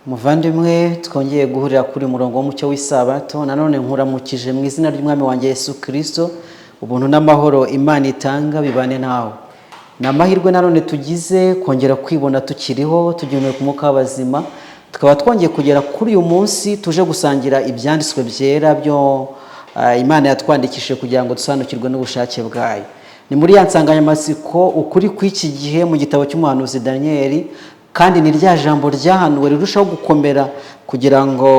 Muvandimwe, twongeye guhurira kuri murongo w'umucyo w'Isabato. Nanone nkuramukije mu izina ry'Umwami wanjye Yesu Kirisito. Ubuntu n'amahoro Imana itanga bibane nawe. Ni amahirwe nanone tugize kongera kwibona tukiriho, tugihumeka umwuka w'abazima, tukaba twongeye kugera kuri uyu munsi tuje gusangira ibyanditswe byera byo Imana yatwandikishije kugira ngo dusobanukirwe n'ubushake bwayo. Ni muri ya nsanganyamatsiko "Ukuri kw'iki gihe" mu gitabo cy'umuhanuzi Daniyeli, kandi ni rya jambo ryahanuwe rirushaho gukomera kugira ngo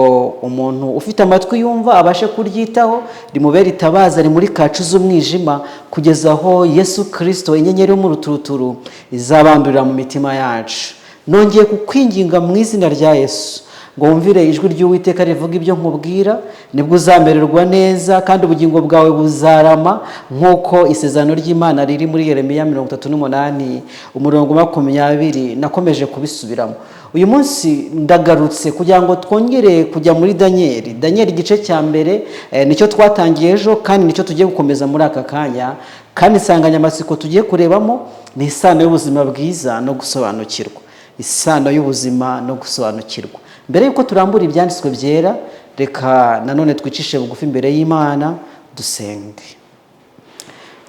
umuntu ufite amatwi yumva abashe kuryitaho, rimubere itabaza rimuri kacu z'umwijima kugeza aho Yesu Kirisito, inyenyeri yo mu ruturuturu, izabandurira mu mitima yacu. Nongeye kukwinginga mu izina rya Yesu ngo wumvire ijwi ry'Uwiteka rivuga ibyo nkubwira, nibwo uzamererwa neza kandi ubugingo bwawe buzarama, nk'uko isezerano ry'Imana riri muri Yeremiya 38 umurongo 20. Nakomeje kubisubiramo. Uyu munsi ndagarutse kugira ngo twongere kujya muri Daniyeli. Daniyeli igice cya mbere nicyo twatangiye ejo kandi nicyo tugiye gukomeza muri aka kanya, kandi insanganyamatsiko tugiye kurebamo ni isano y'ubuzima bwiza no gusobanukirwa. Isano y'ubuzima no gusobanukirwa. Mbere y'uko turambura ibyanditswe byera, reka nanone twicishe bugufi imbere y'Imana dusenge.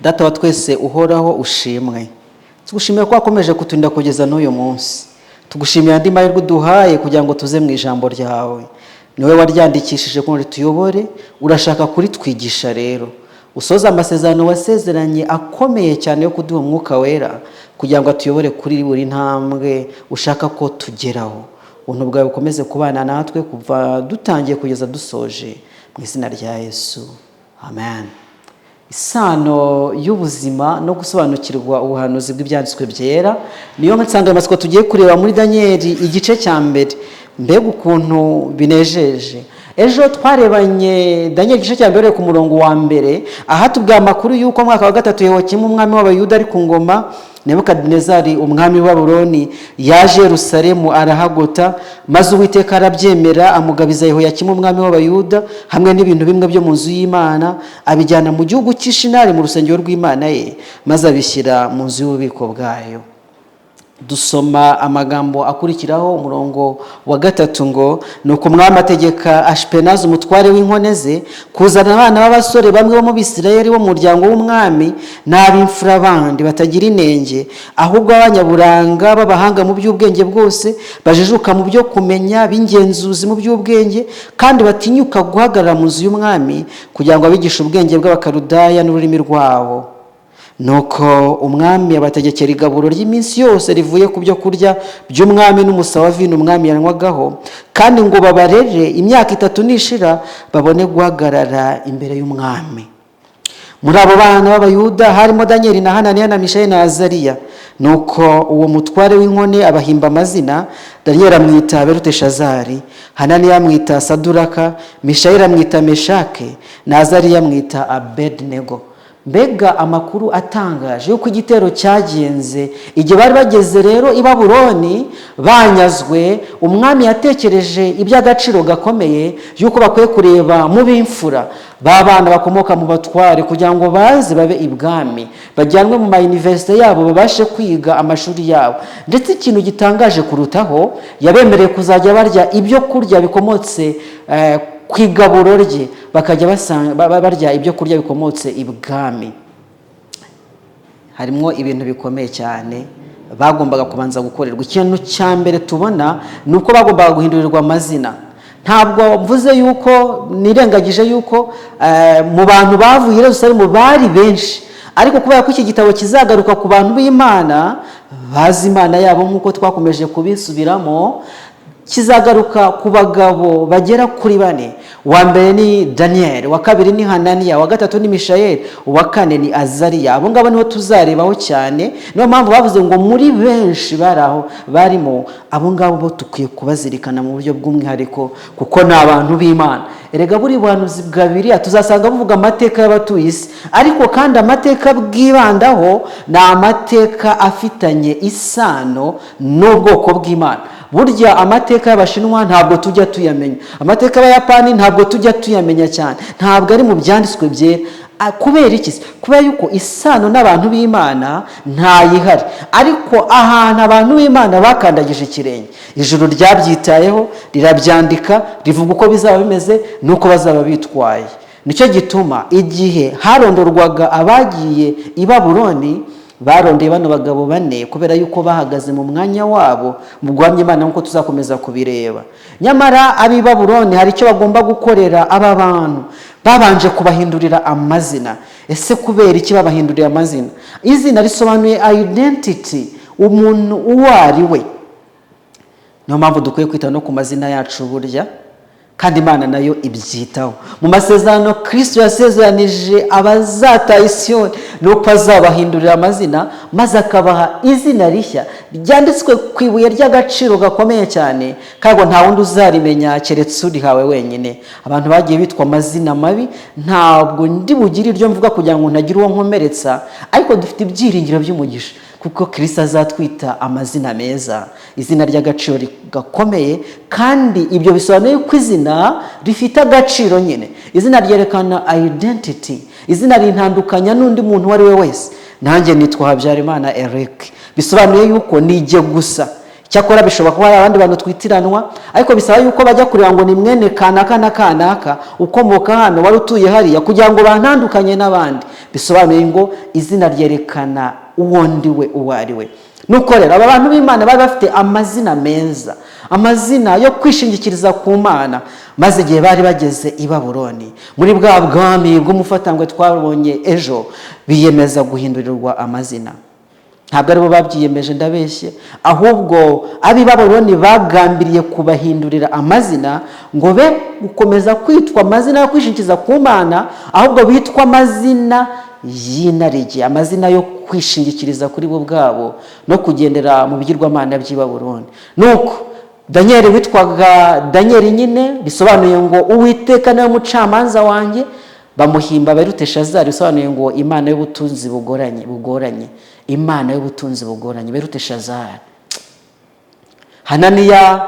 Data wa twese uhoraho, ushimwe. Tugushimiye ko wakomeje kuturinda kugeza n'uyu munsi. Tugushimiye andi mahirwe uduhaye kugira ngo tuze mu ijambo ryawe. Niwe waryandikishije ngo rituyobore, urashaka kuritwigisha. Rero usoza amasezerano wasezeranye akomeye cyane yo kuduha Umwuka Wera kugira ngo atuyobore kuri buri ntambwe ushaka ko tugeraho. Ubuntu bwawe bukomeze kubana natwe kuva dutangiye kugeza dusoje, mu izina rya Yesu, amen. Isano y'ubuzima no gusobanukirwa ubuhanuzi bw'ibyanditswe byera niyo nsanganyamatsiko tugiye kureba muri Daniyeli igice cya mbere. Mbega ukuntu binejeje! Ejo twarebanye Daniyeli igice cya mbere ku murongo wa mbere, aha tubwiye amakuru y'uko mwaka wa gatatu Yehoyakimu umwami w'Abayuda ari ku ngoma, Nebukadinezari umwami w'i yaje Yerusalemu arahagota, maze Uwiteka arabyemera, amugabiza Yehoyakimu umwami w'Abayuda hamwe n'ibintu bimwe byo mu nzu y'Imana, abijyana mu gihugu cy'Ishinari mu rusengero rw'Imana ye, maze abishyira mu nzu y'ububiko bwayo. Dusoma amagambo akurikiraho, umurongo wa gatatu, ngo: "Ni uko umwami ategeka Ashipenazi umutware w'inkone ze kuzana abana b'abasore bamwe bo mu Bisirayeli bo mu muryango w'umwami n'ab'imfura bandi batagira inenge, ahubwo abanyaburanga b'abahanga mu by'ubwenge bwose, bajijuka mu byo kumenya, b'ingenzuzi mu by'ubwenge, kandi batinyuka guhagarara mu nzu y'umwami, kugira ngo abigishe ubwenge bw'Abakarudaya n'ururimi rwabo. Nuko umwami abategekera igaburo ry'iminsi yose rivuye ku byo kurya by'umwami n'umusa wa vino umwami yanywagaho, kandi ngo babarere, imyaka 3 nishira babone guhagarara imbere y'umwami. Muri abo bana b'Abayuda harimo Daniyeli na Hananiya na Mishayeli na Azariya. Nuko uwo mutware w'inkone abahimba amazina: Daniyeli amwita Beruteshazari, Hananiya amwita Saduraka, Mishayeli amwita Meshake na Azariya amwita Abednego." Mbega amakuru atangaje y'uko igitero cyagenze! Igihe bari bageze rero i Babuloni banyazwe, umwami yatekereje iby'agaciro gakomeye y'uko bakwiye kureba mu b'imfura b'abana bakomoka mu batware kugira ngo baze babe ibwami, bajyanwe mu mayuniverisite yabo, babashe kwiga amashuri yabo. Ndetse ikintu gitangaje kurutaho, yabemereye kuzajya barya ibyo kurya bikomotse ku igaburo rye, bakajya barya ibyo kurya bikomotse ibwami. Harimo ibintu bikomeye cyane bagombaga kubanza gukorerwa. Ikintu cya mbere tubona ni uko bagombaga guhindurirwa amazina. Ntabwo mvuze yuko nirengagije yuko mu bantu bavuye i Yerusalemu bari benshi, ariko kubera ko iki gitabo kizagaruka ku bantu b'Imana bazi Imana yabo, nk'uko twakomeje kubisubiramo, kizagaruka ku bagabo bagera kuri bane. Uwa mbere ni Daniyeli, uwa kabiri ni Hananiya, uwa gatatu ni Mishayeli, uwa kane ni Azariya. Abo ngabo niho tuzarebaho cyane. Niyo mpamvu bavuze ngo muri benshi bari aho barimo abo ngabo bo dukwiye kubazirikana mu buryo bw'umwihariko, kuko ni abantu b'Imana. Erega buri buhanuzi bwa Bibiliya tuzasanga buvuga amateka y'abatuye isi, ariko kandi amateka bwibandaho ni amateka afitanye isano n'ubwoko bw'Imana. Burya amateka y'Abashinwa ntabwo tujya tuyamenya, amateka y'Abayapani ntabwo tujya tuyamenya cyane, ntabwo ari mu byanditswe byera. Kubera iki se? Kubera yuko isano n'abantu b'Imana ntayihari. Ariko ahantu abantu b'Imana bakandagije ikirenge, ijuru ryabyitayeho, rirabyandika, rivuga uko bizaba bimeze n'uko bazaba bitwaye. Nicyo gituma igihe harondorwaga abagiye i Babuloni, barondeye bano bagabo bane, kubera yuko bahagaze mu mwanya wabo mu guhamya Imana, nk'uko tuzakomeza kubireba. Nyamara ab'i Babuloni hari icyo bagomba gukorera aba bantu. Babanje kubahindurira amazina. Ese kubera iki babahindurira amazina? Izina risobanuye identity, umuntu uwo ari we. Niyo mpamvu dukwiye kwita no ku mazina yacu burya, kandi Imana nayo ibyitaho. Mu masezerano Kristo yasezeranije abazataha Isiyoni, ni uko azabahindurira amazina, maze akabaha izina rishya ryanditswe ku ibuye ry'agaciro gakomeye cyane, kandi ngo nta wundi uzarimenya keretse urihawe wenyine. Abantu bagiye bitwa amazina mabi, ntabwo ndi bugire iryo mvuga kugira ngo ntagire uwo nkomeretsa, ariko dufite ibyiringiro by'umugisha kuko Kristo azatwita amazina meza, izina ry'agaciro gakomeye. Kandi ibyo bisobanuye ko izina rifite agaciro nyine. Izina ryerekana identity, izina rintandukanya n'undi muntu uwo ari we wese. Nanjye nitwa Habyarimana Eric, bisobanuye yuko nijye gusa. Cyakora bishobora kuba hari abandi bantu twitiranwa, ariko bisaba yuko bajya kureba ngo ni mwene kanaka na kanaka, ukomoka hano, wari utuye hariya, kugira ngo bantandukanye n'abandi. Bisobanuye ngo izina ryerekana uwo ndi we, uwo ari we. Nuko rero aba bantu b'Imana bari bafite amazina meza, amazina yo kwishingikiriza ku Mana. Maze igihe bari bageze i Babuloni, muri bwa bwami bw'umufatangwe twabonye ejo, biyemeza guhindurirwa amazina. Ntabwo aribo babyiyemeje, ndabeshye, ahubwo ab'i Babuloni bagambiriye kubahindurira amazina ngo be gukomeza kwitwa amazina yo kwishingikiriza ku Mana, ahubwo bitwa amazina y'inarijye, amazina yo kwishingikiriza kuri bo ubwabo no kugendera mu bigirwamana by'i Babuloni. Nuko Daniyeli witwaga Daniyeli nyine, bisobanuye ngo "Uwiteka niwe mucamanza wanjye", bamuhimba Beruteshazari, bisobanuye ngo "Imana y'ubutunzi bugoranye", Imana y'ubutunzi bugoranye, Beruteshazari. Hananiya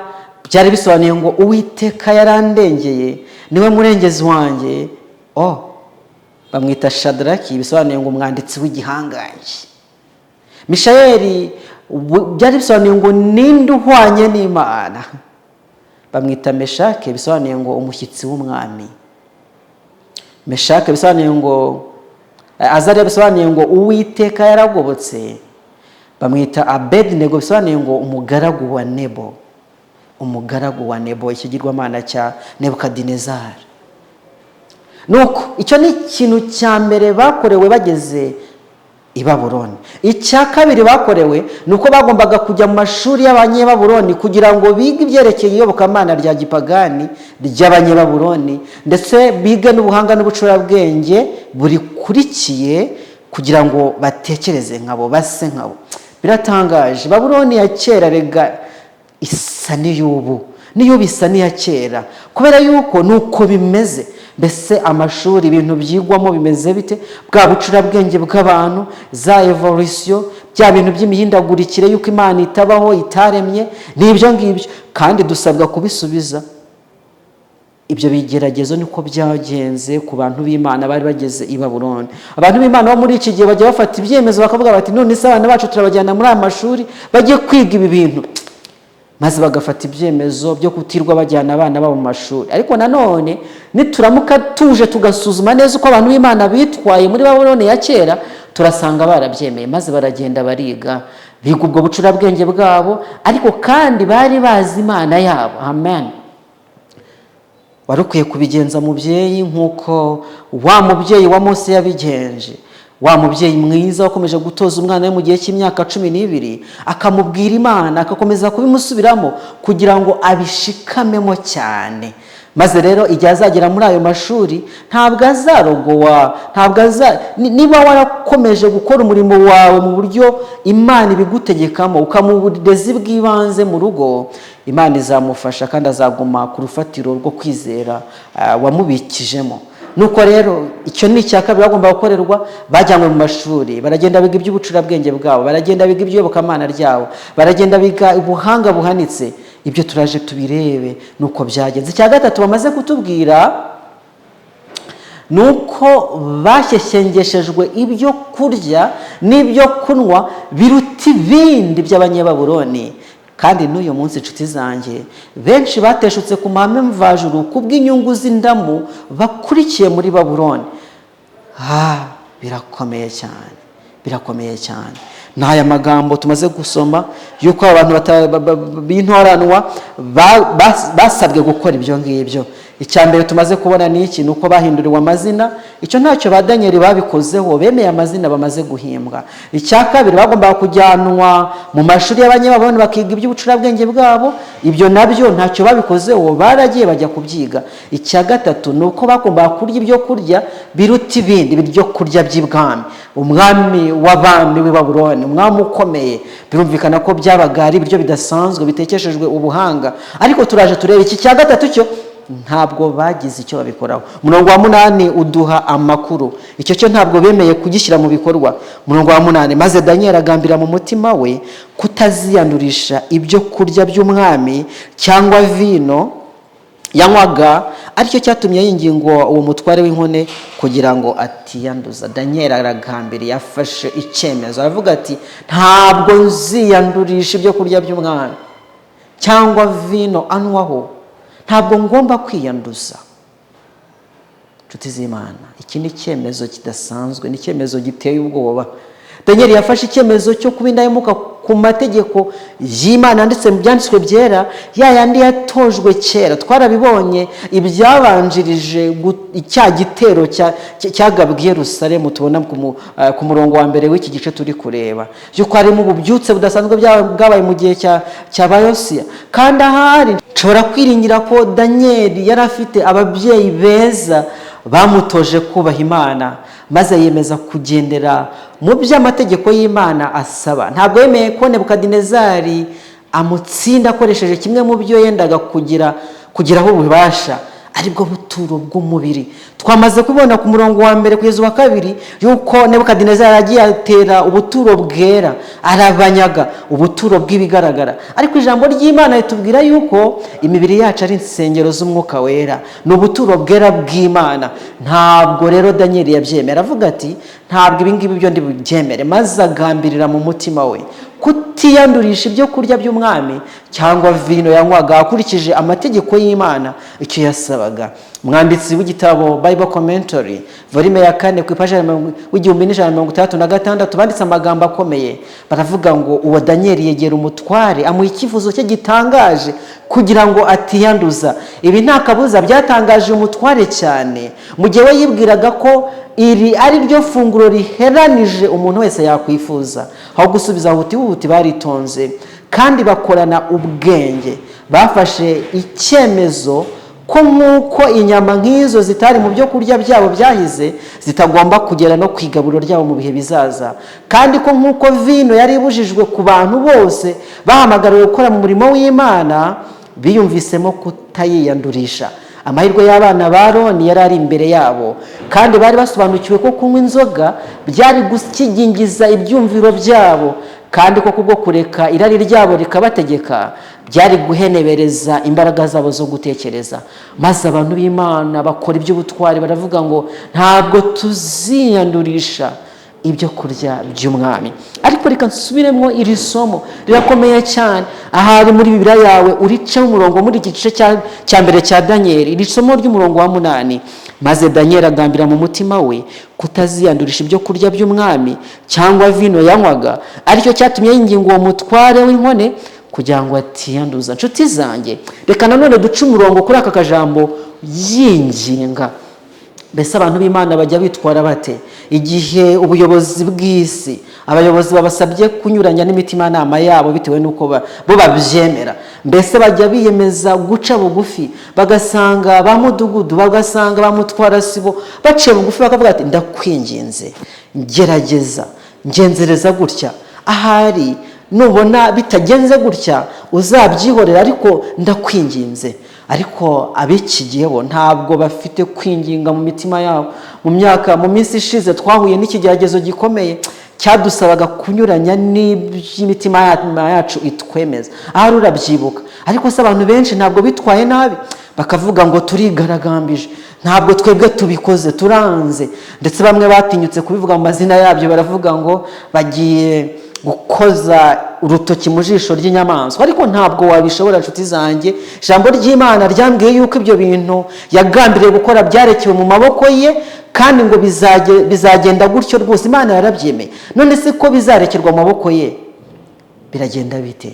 byari bisobanuye ngo "Uwiteka yarandengeye, niwe murengezi wanjye". Oh, bamwita Shadaraki, bisobanuye ngo "Umwanditsi w'igihangange". Mishayeli byari bisobanuye ngo "Ninde uhwanye n'Imana?" Bamwita Meshake, bisobanuye ngo "Umushyitsi w'umwami". Meshake bisobanuye ngo, Azariya bisobanuye ngo "Uwiteka yaragobotse". Bamwita Abedinego, bisobanuye ngo "Umugaragu wa Nebo", umugaragu wa Nebo, ikigirwamana cya Nebukadinezari. Nuko icyo ni ikintu cya mbere bakorewe bageze i Babuloni. Icya kabiri bakorewe ni uko bagombaga kujya mu mashuri y'Abanyababuloni kugira ngo bige ibyerekeye iyobokamana rya gipagani ry'Abanyababuloni, ndetse bige n'ubuhanga n'ubucurabwenge burikurikiye, kugira ngo batekereze nkabo, base nkabo. Biratangaje, Babuloni ya kera rega isa n'iy'ubu, n'iy'ubu isa n'iya kera, kubera yuko ni uko bimeze. Mbese amashuri, ibintu byigwamo bimeze bite? Bwa bucurabwenge bw'abantu, za evolution, bya bintu by'imihindagurikire y'uko Imana itabaho, itaremye, ni ibyo ngibyo, kandi dusabwa kubisubiza. Ibyo bigeragezo niko byagenze ku bantu b'Imana bari bageze i Babuloni. Abantu b'Imana bo muri iki gihe bajya bafata ibyemezo, bakavuga bati: "None se abana bacu turabajyana muri aya mashuri bajye kwiga ibi bintu?" Maze bagafata ibyemezo byo kutirwa bajyana abana babo mu mashuri. Ariko nanone nituramuka tuje tugasuzuma neza uko abantu b'Imana bitwaye muri Babuloni ya kera, turasanga barabyemeye, maze baragenda bariga, biga ubwo bucurabwenge bwabo, ariko kandi bari bazi Imana yabo. Amen. Wari ukwiye kubigenza, mubyeyi, nk'uko wa mubyeyi wa Mose yabigenje, wa mubyeyi mwiza wakomeje gutoza umwana we mu gihe cy'imyaka 12, akamubwira Imana, agakomeza kubimusubiramo kugira ngo abishikamemo cyane. Maze rero igihe azagera muri ayo mashuri ntabwo azarogowa, ntabwo aza. Niba warakomeje gukora umurimo wawe mu buryo Imana ibigutegekamo, ukamuha uburezi bw'ibanze mu rugo, Imana izamufasha kandi azaguma ku rufatiro rwo kwizera wamubikijemo. Nuko rero icyo ni icya kabiri bagomba gukorerwa. Bajyanywe mu mashuri, baragenda biga iby'ubucurabwenge bwabo, baragenda biga iby'iyobokamana ryabo, baragenda biga ubuhanga buhanitse. Ibyo turaje tubirebe nuko byagenze. Icya gatatu bamaze kutubwira ni uko Ni uko bashyeshyengeshejwe ibyo kurya n'ibyo kunywa biruta ibindi by'Abanyababuroni. Kandi n'uyu munsi, inshuti zanjye, benshi bateshutse ku mahame mvajuru kubw'inyungu z'indamu bakurikiye muri Babuloni. Birakomeye cyane, birakomeye cyane. Ni aya magambo tumaze gusoma y'uko abantu b'intoranwa basabwe gukora ibyo ngibyo. Icya mbere tumaze kubona ni iki? Ni uko bahinduriwe amazina. Icyo ntacyo ba Daniyeli babikozeho, bemeye amazina bamaze guhimbwa. Icya kabiri, bagombaga kujyanwa mu mashuri y'Abanyababoni bakiga iby'ubucurabwenge bwabo. Ibyo nabyo ntacyo babikozeho, baragiye bajya kubyiga. Icya gatatu ni uko bagombaga kurya ibyo kurya biruta ibindi, ibyo kurya by'ibwami, umwami w'abami w'i Babuloni, umwami ukomeye. Birumvikana ko byabaga ari ibiryo bidasanzwe bitekeshejwe ubuhanga. Ariko turaje turebe iki cya gatatu cyo, ntabwo bagize icyo babikoraho. Umurongo wa 8 uduha amakuru. Icyo cyo ntabwo bemeye kugishyira mu bikorwa. Umurongo wa 8: "Maze Daniyeli agambira mu mutima we kutaziyandurisha ibyo kurya by'umwami cyangwa vino yanywaga, aricyo cyatumye yinginga uwo mutware w'inkone kugira ngo atiyanduza." Daniyeli aragambiriye, yafashe icyemezo, aravuga ati: "Ntabwo nziyandurisha ibyo kurya by'umwami cyangwa vino anywaho, ntabwo ngomba kwiyanduza." Inshuti z'Imana, iki ni icyemezo kidasanzwe, ni icyemezo giteye ubwoba. Daniyeli yafashe icyemezo cyo kuba indahemuka ku mategeko y'Imana yanditse mu Byanditswe Byera, ya yandi yatojwe kera. Twarabibonye ibyabanjirije cya gitero cyagabwe i Yerusalemu, tubona ku murongo wa mbere w'iki gice turi kureba, y'uko harimo ububyutse budasanzwe bwabaye mu gihe cya ba Yosiya. Kandi ahari nshobora kwiringira ko Daniyeli yari afite ababyeyi beza bamutoje kubaha Imana, maze yemeza kugendera mu by'amategeko y'Imana asaba. Ntabwo yemeye ko Nebukadinezari amutsinda akoresheje kimwe mu byo yendaga kugiraho ububasha, aribwo buturo bw'umubiri. Twamaze kubona ku murongo wa mbere kugeza uwa kabiri yuko Nebukadinezari yagiye atera ubuturo bwera, arabanyaga ubuturo bw'ibigaragara. Ariko ijambo ry'Imana ritubwira yuko imibiri yacu ari insengero z'Umwuka Wera, ni ubuturo bwera bw'Imana. Ntabwo rero Daniyeli yabyemera, avuga ati: "Ntabwo ibi ngibi byo ndibubyemere." Maze agambirira mu mutima we kutiyandurisha ibyo kurya by'umwami cyangwa vino yanywaga, akurikije amategeko y'Imana icyo yasabaga. Umwanditsi w'igitabo Bible Commentary, volume ya 4, ku ipaji w'1166, banditse amagambo akomeye, baravuga ngo: "Uwo Daniyeli yegera umutware, amuha icyifuzo cye gitangaje kugira ngo atiyanduza. Ibi nta kabuza byatangaje umutware cyane, mu gihe we yibwiraga ko iri ari ryo funguro riheranije umuntu wese yakwifuza. Aho gusubiza huti huti, baritonze kandi bakorana ubwenge. Bafashe icyemezo ko nk'uko inyama nk'izo zitari mu byo kurya byabo byahize, zitagomba kugera no ku igaburo ryabo mu bihe bizaza, kandi ko nk'uko vino yari ibujijwe ku bantu bose bahamagariwe gukora mu murimo w'Imana, biyumvisemo kutayiyandurisha. Amahirwe y'abana ba Roni yari ari imbere yabo, kandi bari basobanukiwe ko kunywa inzoga byari gukigingiza ibyumviro byabo, kandi ko kubwo kureka irari ryabo rikabategeka byari guhenebereza imbaraga zabo zo gutekereza. Maze abantu b'Imana bakora iby'ubutwari, baravuga ngo: 'Ntabwo tuziyandurisha ibyo kurya by'umwami.'" Ariko reka nsubiremo iri somo, rirakomeye cyane. Ahari muri Bibiliya yawe uriceho umurongo muri iki gice cya mbere cya Daniyeli, iri somo ry'umurongo wa 8: "Maze Daniyeli agambira mu mutima we kutaziyandurisha ibyo kurya by'umwami cyangwa vino yanywaga, aricyo cyatumye yinginga uwo mutware w'inkone kugira ngo atiyanduza." Nshuti zanjye, reka nanone duce umurongo kuri aka kajambo "yinginga". Mbese abantu b'Imana bajya bitwara bate igihe ubuyobozi bw'isi, abayobozi babasabye kunyuranya n'imitimanama yabo bitewe n'uko bo babyemera? Mbese bajya biyemeza guca bugufi, bagasanga ba mudugudu, bagasanga ba mutwarasibo, baciye bugufi bakavuga ati: "Ndakwinginze, ngerageza, ngenzereza gutya, ahari nubona bitagenze gutya uzabyihorera, ariko ndakwinginze"? Ariko ab'iki gihe bo ntabwo bafite kwinginga mu mitima yabo. Mu minsi ishize twahuye n'ikigeragezo gikomeye cyadusabaga kunyuranya n'iby'imitima yacu itwemeza. Ahari urabyibuka. Ariko se abantu benshi ntabwo bitwaye nabi? Bakavuga ngo turigaragambije, ntabwo twebwe tubikoze, turanze. Ndetse bamwe batinyutse kubivuga mu mazina yabyo, baravuga ngo bagiye gukoza urutoki mu jisho ry'inyamaswa. Ariko ntabwo wabishobora, inshuti zanjye. Ijambo ry'Imana ryambwiye yuko ibyo bintu yagambiriye gukora byarekewe mu maboko ye, kandi ngo bizagenda gutyo rwose. Imana yarabyemeye. None se ko bizarekerwa mu maboko ye, biragenda bite?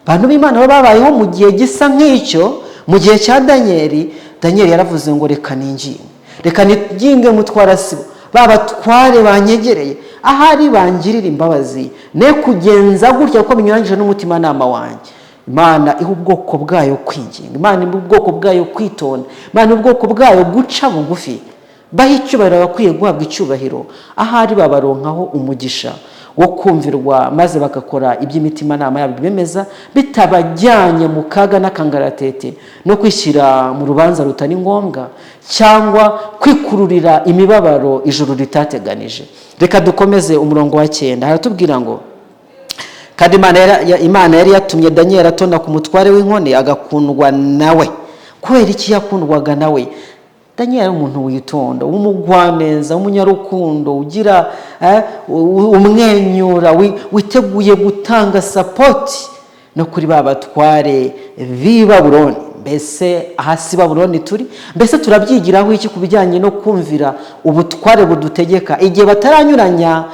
Abantu b'Imana baba babayeho mu gihe gisa nk'icyo, mu gihe cya Daniyeli. Daniyeli yaravuze ngo reka ninginge, reka ninginge mutwara sibo, ba batware banyegereye, ahari bangirira imbabazi, ne kugenza gutya kuko binyuranyije n'umutimanama wanjye. Imana iha ubwoko bwayo kwinginga, Imana iha ubwoko bwayo kwitonda, Imana iha ubwoko bwayo guca bugufi, baha icyubahiro abakwiye guhabwa icyubahiro. Ahari babaronkaho umugisha wo kumvirwa, maze bagakora iby'imitimanama yabo bemeza, bitabajyanye mu kaga n'akangaratete no kwishyira mu rubanza rutari ngombwa cyangwa kwikururira imibabaro ijuru ritateganije. Reka dukomeze. Umurongo wa 9 haratubwira ngo kandi Imana yari yatumye Daniyeli atona ku mutware w'inkone, agakundwa nawe. Kubera iki yakundwaga nawe? Daniyeli ari umuntu witonda, w'umugwaneza, w'umunyarukundo, ugira umwenyura, witeguye gutanga support no kuri ba batware b'i Babuloni. Mbese aha si Babuloni turi? Mbese turabyigiraho iki ku bijyanye no kumvira ubutware budutegeka igihe bataranyuranya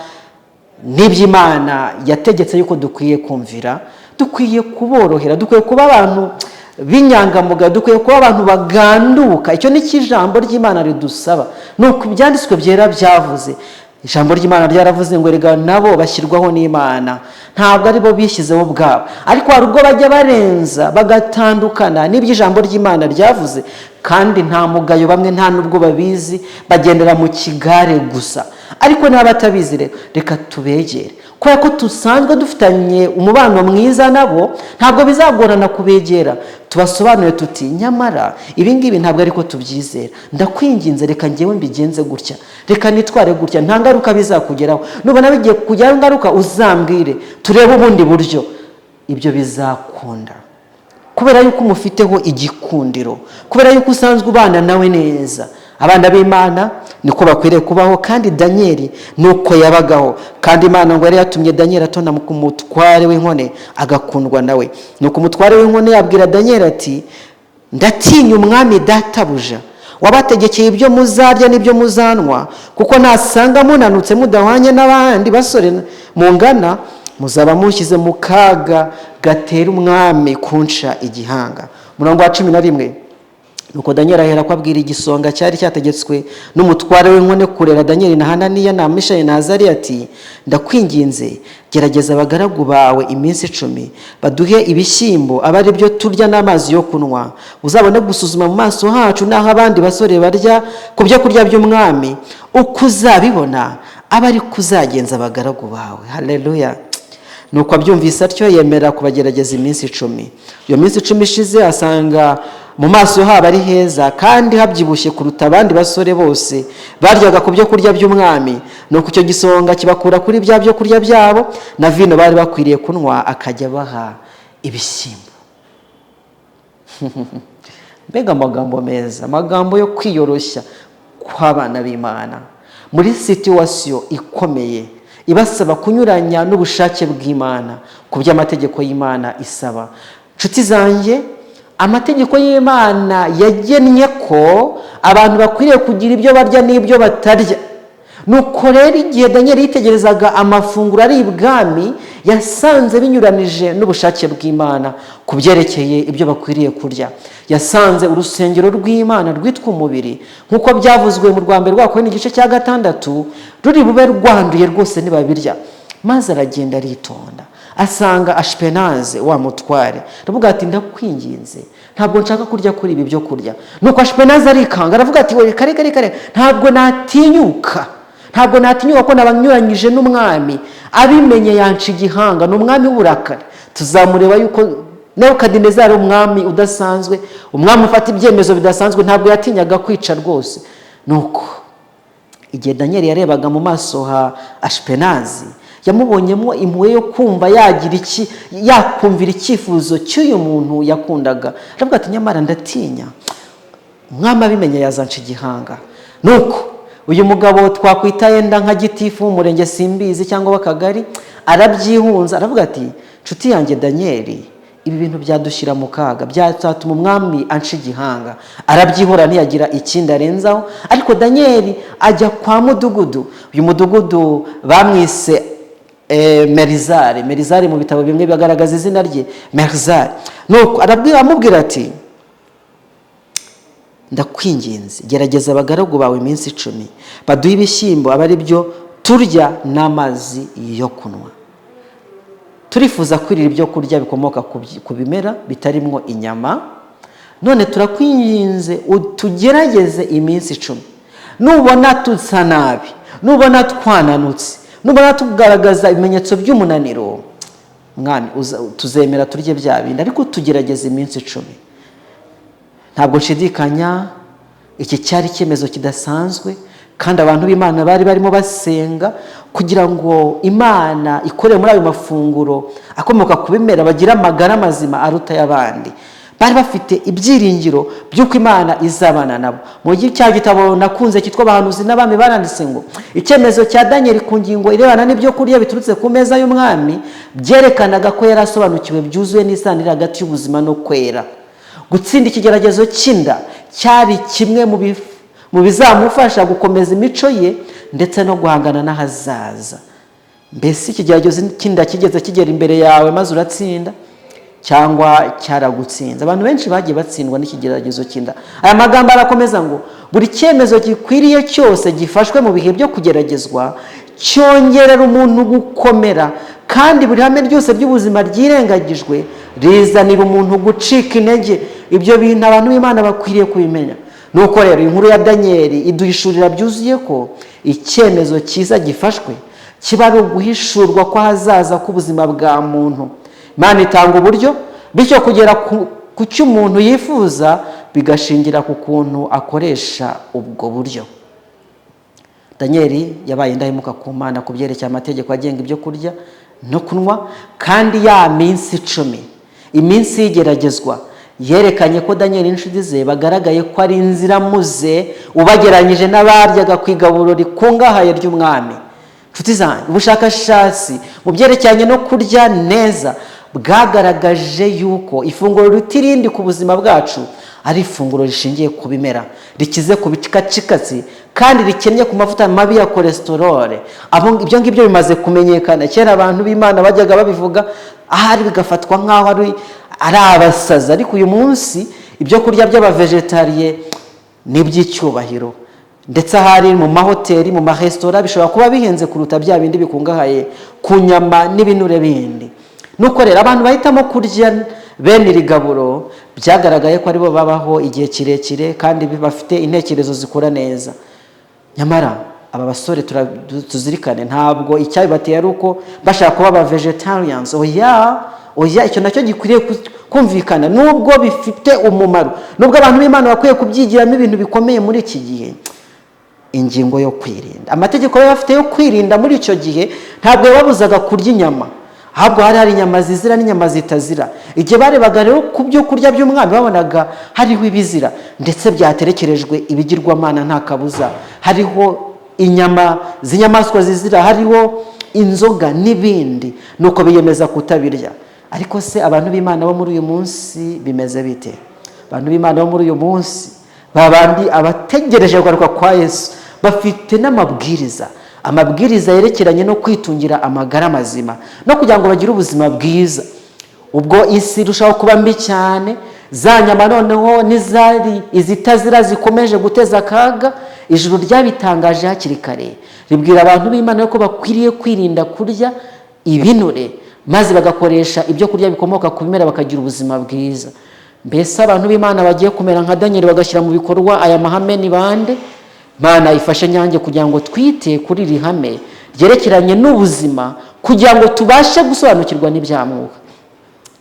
n'iby'Imana yategetse yuko dukwiye kumvira? Dukwiye kuborohera, dukwiye kuba abantu b'inyangamugayo, dukwiye kuba abantu baganduka. Icyo ni cyo ijambo ry'Imana ridusaba, ni uko ibyanditswe byera byavuze. Ijambo ry'Imana ryaravuze ngo erega nabo bashyirwaho n'Imana, ntabwo ari bo bishyizeho ubwabo. Ariko hari ubwo bajya barenza bagatandukana n'ibyo ijambo ry'Imana ryavuze, kandi nta mugayo, bamwe nta n'ubwo babizi, bagendera mu kigare gusa. Ariko niba batabizi rero, reka tubegere, kubera ko dusanzwe dufitanye umubano mwiza nabo, ntabwo bizagorana kubegera, tubasobanure tuti nyamara ibi ngibi ntabwo ariko tubyizera, ndakwinginze, reka ngewe mbigenze gutya, reka nitware gutya, nta ngaruka bizakugeraho. Nubona bigiye kukugeraho ingaruka, uzambwire turebe ubundi buryo. Ibyo bizakunda kubera yuko umufiteho igikundiro, kubera yuko usanzwe ubana nawe neza. Abana b'Imana niko bakwiriye kubaho, kandi Daniyeli nuko yabagaho. Kandi Imana ngo yari yatumye Daniyeli atona ku mutware w'inkone, agakundwa nawe. Nuko umutware w'inkone yabwira Daniyeli ati ndatinya umwami databuja, wabategekeye ibyo muzarya n'ibyo muzanywa, kuko nasanga munanutse mudahwanye n'abandi basore mungana, muzaba mushyize mu kaga gatera umwami kunca igihanga. Umurongo wa 11. Nuko Daniyeli ahera ko abwira igisonga cyari cyategetswe n'umutware w'inkone kurera Daniyeli na Hananiya na Mishayeli na Azariya ati ndakwinginze, gerageza abagaragu bawe iminsi 10, baduhe ibishyimbo abe ari byo turya n'amazi yo kunywa, uzabone gusuzuma mu maso hacu n'aho abandi basore barya ku byo kurya by'umwami. Uko uzabibona abe ari kuzagenza abagaragu bawe. Haleluya! Nuko abyumvise atyo, yemera kubagerageza iminsi 10. Iyo minsi 10 ishize, asanga mu maso habo ari heza kandi habyibushye kuruta abandi basore bose baryaga ku byo kurya by'umwami. Nuko icyo gisonga kibakura kuri bya byo kurya byabo na vino bari bakwiriye kunywa, akajya baha ibishyimbo. Mbega amagambo meza, amagambo yo kwiyoroshya kw'abana b'Imana muri situation ikomeye ibasaba kunyuranya n'ubushake bw'Imana ku by'amategeko y'Imana isaba. Nshuti zanjye, amategeko y'Imana yagennye ko abantu bakwiriye kugira ibyo barya n'ibyo batarya. Nuko rero igihe Daniel yitegerezaga amafunguro ari ibwami, yasanze binyuranije n'ubushake bw'Imana ku byerekeye ibyo bakwiriye kurya. Yasanze urusengero rw'Imana rwitwa umubiri, nk'uko byavuzwe mu rwa mbere rwa igice cya 6, ruri bube rwanduye rwose nibabirya. Maze aragenda aritonda, asanga Ashipenaze wa mutware, aravuga ati ndakwinginze, ntabwo nshaka kurya kuri ibi byo kurya. Nuko Ashipenaze arikanga, aravuga ati we kare kare kare, ntabwo natinyuka, ntabwo natinyuka ko nabanyuranyije n'umwami. Abimenye yanca igihanga, ni umwami w'uburakari. Tuzamureba yuko Nebukadinezari ari umwami udasanzwe, umwami ufata ibyemezo bidasanzwe, ntabwo yatinyaga kwica rwose. Nuko igihe Daniel yarebaga mu maso ha Ashipenazi, yamubonyemo impuhwe yo kumva yagira iki, yakumvira icyifuzo cy'uyu muntu yakundaga. Aravuga ati nyamara ndatinya. Umwami abimenye yazanca igihanga. Nuko uyu mugabo twakwita yenda nka gitifu w'umurenge, simbizi, cyangwa w'akagari, arabyihunza, aravuga ati: "Nshuti yanjye Daniyeli, ibi bintu byadushyira mu kaga, byatuma umwami anca igihanga." Arabyihora, ntiyagira ikindi arenzaho. Ariko Daniyeli ajya kwa mudugudu. Uyu mudugudu bamwise Merizari. Merizari mu bitabo bimwe bigaragaza izina rye Merizari. Nuko arabwira, amubwira ati: "Ndakwinginze, gerageza abagaragu bawe iminsi 10, baduhe ibishyimbo abe ari byo turya n'amazi yo kunywa. Turifuza kwirira ibyo kurya bikomoka ku bimera bitarimwo inyama. None turakwinginze, tugerageze iminsi 10. Nubona dusa nabi, nubona twananutse, nubona tugaragaza ibimenyetso by'umunaniro, mwami, tuzemera turye bya bindi, ariko tugerageze iminsi 10." Ntabwo nshidikanya, iki cyari icyemezo kidasanzwe, kandi abantu b'Imana bari barimo basenga kugira ngo Imana ikorere muri ayo mafunguro akomoka ku bimera, bagire amagara mazima aruta ay'abandi. Bari bafite ibyiringiro by'uko Imana izabana nabo. Mu gihe cya gitabo nakunze cyitwa Abahanuzi n'Abami, baranditse ngo icyemezo cya Daniel ku ngingo irebana n'ibyo kurya biturutse ku meza y'umwami byerekanaga ko yari asobanukiwe byuzuye n'isano iri hagati y'ubuzima no kwera. Gutsinda ikigeragezo cy'inda cyari kimwe mu bizamufasha gukomeza imico ye ndetse no guhangana n'ahazaza. Mbese ikigeragezo cy'inda kigeze kigera imbere yawe maze uratsinda, cyangwa cyaragutsinze? Abantu benshi bagiye batsindwa n'ikigeragezo cy'inda. Aya magambo arakomeza ngo: "Buri cyemezo gikwiriye cyose gifashwe mu bihe byo kugeragezwa cyongerera umuntu gukomera, kandi buri hame ryose ry'ubuzima ryirengagijwe rizanira umuntu gucika intege." Ibyo bintu abantu b'Imana bakwiriye kubimenya. Nuko rero inkuru ya Daniyeli iduhishurira byuzuye ko icyemezo cyiza gifashwe kiba ari uguhishurwa kw'ahazaza k'ubuzima bwa muntu. Imana itanga uburyo, bityo kugera ku cyo umuntu yifuza bigashingira ku kuntu akoresha ubwo buryo. Daniyeli yabaye indahemuka ku Mana ku byerekeye amategeko agenga ibyo kurya no kunywa, kandi ya minsi 10, iminsi y'igeragezwa, yerekanye ko Daniyeli n'inshuti ze bagaragaye ko ari inziramuze ubagereranyije n'abaryaga ku igaburo rikungahaye ry'umwami. Inshuti zanjye, ubushakashatsi mu byerekeranye no kurya neza bwagaragaje yuko ifunguro riruta irindi ku buzima bwacu ari ifunguro rishingiye ku bimera, rikize ku bicikacikatsi kandi rikennye ku mavuta mabi ya cholesterol. Ibyo ngibyo bimaze kumenyekana. Kera abantu b'Imana bajyaga babivuga ahari bigafatwa nk'aho ari abasazi, ariko uyu munsi ibyo kurya by'aba végétarien ni iby'icyubahiro, ndetse ahari mu mahoteli, mu maresitora, bishobora kuba bihenze kuruta bya bindi bikungahaye ku nyama n'ibinure bindi. Nuko rero abantu bahitamo kurya bene iri gaburo byagaragaye ko aribo babaho igihe kirekire kandi bafite intekerezo zikora neza. Nyamara aba basore, tuzirikane, ntabwo icyabibateye ari uko bashaka kuba aba vegetarians. Oya, oya, icyo nacyo gikwiriye kumvikana, nubwo bifite umumaro, nubwo abantu b'Imana bakwiye kubyigiramo ibintu bikomeye muri iki gihe. Ingingo yo kwirinda, amategeko bari bafite yo kwirinda muri icyo gihe ntabwo yababuzaga kurya inyama, ahubwo hari inyama zizira n'inyama zitazira. Igihe barebaga rero ku byo kurya by'umwami, babonaga hariho ibizira ndetse byaterekerejwe ibigirwamana, nta kabuza hariho inyama z'inyamaswa zizira, hariho inzoga n'ibindi, nuko biyemeza kutabirya. Ariko se abantu b'Imana bo muri uyu munsi bimeze bite? Abantu b'Imana bo muri uyu munsi, babandi abategereje kugaruka kwa Yesu, bafite n'amabwiriza, amabwiriza yerekeranye no kwitungira amagara mazima no kugira ngo bagire ubuzima bwiza. Ubwo isi irushaho kuba mbi cyane, za nyama noneho n'izari izitazira zikomeje guteza akaga, ijuru ryabitangaje hakiri kare, ribwira abantu b'Imana ko bakwiriye kwirinda kurya ibinure maze bagakoresha ibyo kurya bikomoka ku bimera, bakagira ubuzima bwiza. Mbese abantu b'Imana bagiye kumera nka Daniel bagashyira mu bikorwa aya mahame ni bande? Mana ifashe nyange kugira ngo twite kuri iri hame ryerekeranye n'ubuzima, kugira ngo tubashe gusobanukirwa n'ibyamwuka.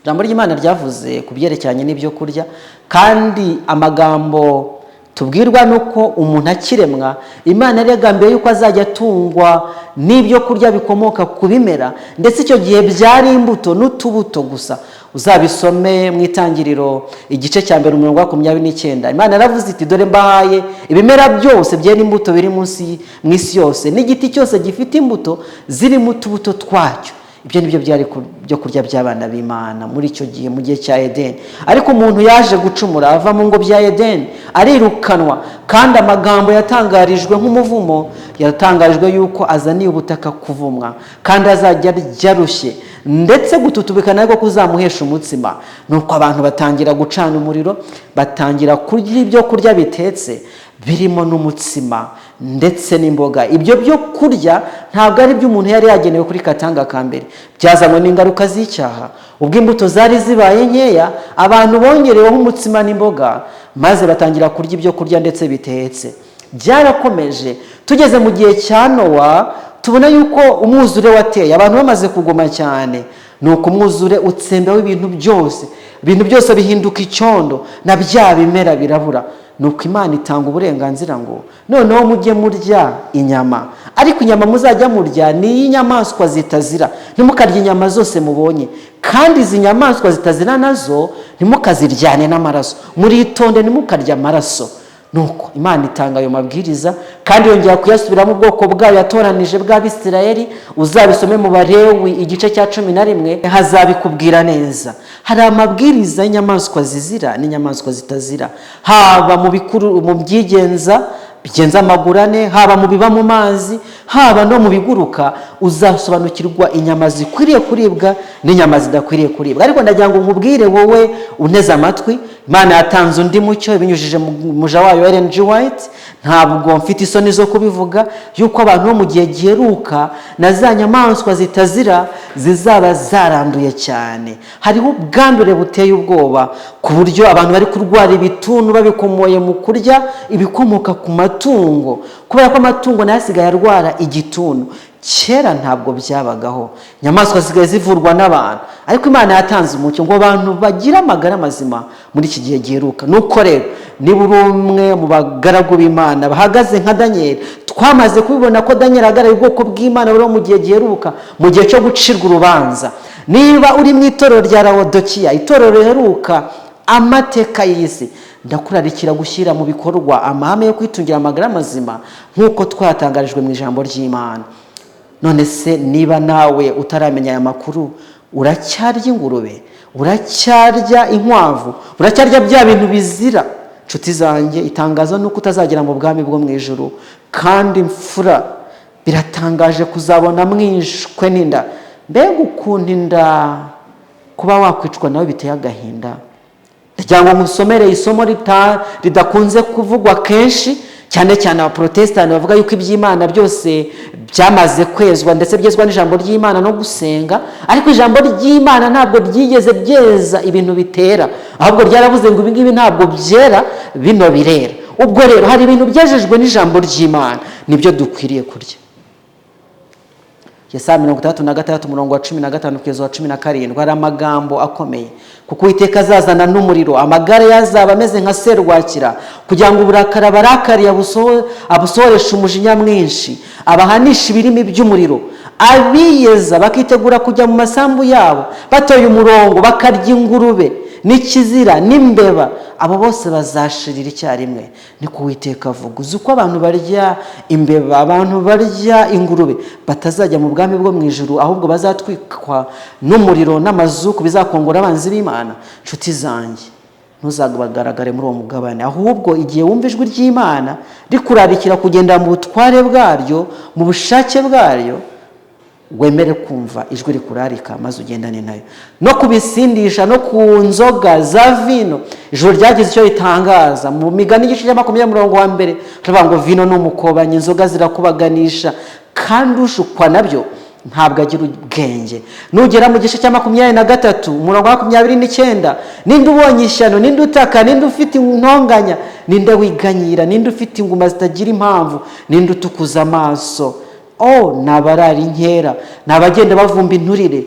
Ijambo ry'Imana ryavuze ku byerekeranye n'ibyo kurya, kandi amagambo tubwirwa nuko umuntu akiremwa Imana yari yagambiriye yuko azajya atungwa n'ibyo kurya bikomoka ku bimera, ndetse icyo gihe byari imbuto n'utubuto gusa. Uzabisome mu Itangiriro igice cya 1 umurongo wa 29. Imana yaravuze iti: "Dore mbahaye ibimera byose byera imbuto biri munsi mu isi yose, n'igiti cyose gifite imbuto zirimo utubuto twacyo." Ibyo nibyo byari byo kurya by'abana b'Imana muri icyo gihe, mu gihe cya Edeni. Ariko umuntu yaje gucumura, ava mu ngobyi ya Edeni, arirukanwa. Kandi amagambo yatangarijwe nk'umuvumo, yatangarijwe yuko azaniye ubutaka kuvumwa, kandi azajya arya arushye, ndetse gututubika nabwo kuzamuhesha umutsima. Nuko abantu batangira gucana umuriro, batangira kurya ibyo kurya bitetse birimo n'umutsima ndetse n'imboga. Ibyo byo kurya ntabwo ari byo umuntu yari yagenewe kuri katanga ka mbere, byazanywe n'ingaruka z'icyaha. Ubwo imbuto zari zibaye nkeya, abantu bongereweho umutsima n'imboga, maze batangira kurya ibyo kurya ndetse bitetse. Byarakomeje, tugeze mu gihe cya Nowa, tubona yuko umwuzure wateye abantu bamaze kugoma cyane. Nuko umwuzure utsembaho ibintu byose, ibintu byose bihinduka icyondo, na bya bimera birabura. Nuko Imana itanga uburenganzira ngo noneho mujye murya inyama, ariko inyama muzajya murya ni iy'inyamaswa zitazira, ntimukarye inyama zose mubonye. Kandi izi nyamaswa zitazira nazo ntimukaziryane n'amaraso, muritonde ntimukarye amaraso. Nuko Imana itanga ayo mabwiriza, kandi yongera kuyasubiramo ubwoko bwayo yatoranije bw'Abisirayeli. Uzabisome mu Barewi igice cya 11, hazabikubwira neza. Hari amabwiriza y'inyamaswa zizira n'inyamaswa zitazira, haba mu bikuru, mu byigenza bigenza amaguru ane, haba mu biba mu mazi, haba no mu biguruka. Uzasobanukirwa inyama zikwiriye kuribwa n'inyama zidakwiriye kuribwa. Ariko ndagira ngo nkubwire wowe unteze amatwi, Imana yatanze undi mucyo ibinyujije mu muja wayo Ellen G. White. Ntabwo mfite isoni zo kubivuga yuko abantu bo mu gihe giheruka na za nyamaswa zitazira zizaba zaranduye cyane. Hariho ubwandure buteye ubwoba, ku buryo abantu bari kurwara ibituntu babikomoye mu kurya ibikomoka ku matungo, kubera ko amatungo nayo asigaye arwara igituntu. Kera ntabwo byabagaho. Inyamaswa zisigaye zivurwa n'abantu. Ariko Imana yatanze umucyo ngo abantu bagire amagara mazima muri iki gihe giheruka. Nuko rero, niba uri umwe mu bagaragu b'Imana bahagaze nka Daniyeli, twamaze kubibona ko Daniyeli ahagarariye ubwoko bw'Imana buriho mu gihe giheruka, mu gihe cyo gucirwa urubanza. Niba uri mu itorero rya Lawodokiya, itorero riheruka amateka y'isi, ndakurarikira gushyira mu bikorwa amahame yo kwitungira amagara mazima nk'uko twatangarijwe mu ijambo ry'Imana. None se niba nawe utaramenya aya makuru, uracyarya ingurube, uracyarya inkwavu, uracyarya bya bintu bizira? Inshuti zanjye, itangazo ni uko utazagera mu bwami bwo mu ijuru. Kandi mfura, biratangaje kuzabona mwishwe n'inda. Mbega ukuntu inda kuba wakwicwa nawe biteye agahinda! Ndagira ngo musomere isomo ridakunze kuvugwa kenshi, cyane cyane Abaporotesitanti bavuga yuko iby'Imana byose byamaze kwezwa, ndetse byezwa n'ijambo ry'Imana no gusenga. Ariko ijambo ry'Imana ntabwo ryigeze byeza ibintu bitera, ahubwo ryaravuze ngo ibi ngibi ntabwo byera, bino birera. Ubwo rero hari ibintu byejejwe n'ijambo ry'Imana, nibyo dukwiriye kurya. Yesaya 66 umurongo wa 15 kugeza wa 17, hari amagambo akomeye: "Kuko Uwiteka azazana n'umuriro, amagare ye azaba ameze nka serwakira, kugira ngo uburakari abarakariye abusohoreshe umujinya mwinshi, abahanisha ibirimi by'umuriro. Abiyeza bakitegura kujya mu masambu yabo, batoye umurongo, bakarya ingurube n'ikizira n'imbeba, abo bose bazashirira icyarimwe, niko Uwiteka avuga." Uzi uko abantu barya imbeba, abantu barya ingurube batazajya mu bwami bwo mu ijuru, ahubwo bazatwikwa n'umuriro n'amazuku bizakongora abanzi b'Imana? Nshuti zanjye, ntuzabagaragare muri uwo mugabane. Ahubwo igihe wumva ijwi ry'Imana rikurarikira kugendera mu butware bwaryo, mu bushake bwaryo, wemere kumva ijwi rikurarika maze ugendane nayo. No kubisindisha no ku nzoga za vino, ijoro ryagize icyo ritangaza. Mu Migani igice cya 20 umurongo wa 1 turavuga ngo: "Vino ni umukobanyi, inzoga zirakubaganisha, kandi ushukwa nabyo ntabwo agira ubwenge." Nugera mu gice cya 23 umurongo wa 29: "Ninde ubonye ishyano? Ninde utaka? Ninde ufite intonganya? Ninde wiganyira? Ninde ufite inguma zitagira impamvu? Ninde utukuza amaso?" O, ni abarara inkera, ni abagenda bavumba inturire.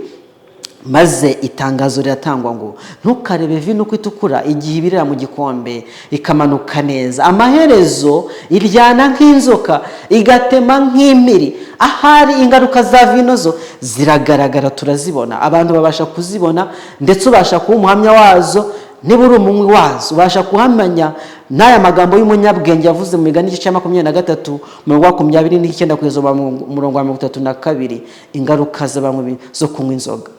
Maze itangazo riratangwa ngo: "Ntukarebe vino uko itukura igihe ibirira mu gikombe ikamanuka neza. Amaherezo iryana nk'inzoka, igatema nk'impiri." Ahari ingaruka za vino zo ziragaragara, turazibona, abantu babasha kuzibona, ndetse ubasha kuba umuhamya wazo. Niba uri umunywi wazo, ubasha kuhamanya n'aya magambo y'umunyabwenge yavuze mu Migani igice cya 23, umurongo wa 29 kugeza umurongo wa 32, ingaruka z'abanywi zo kunywa inzoga.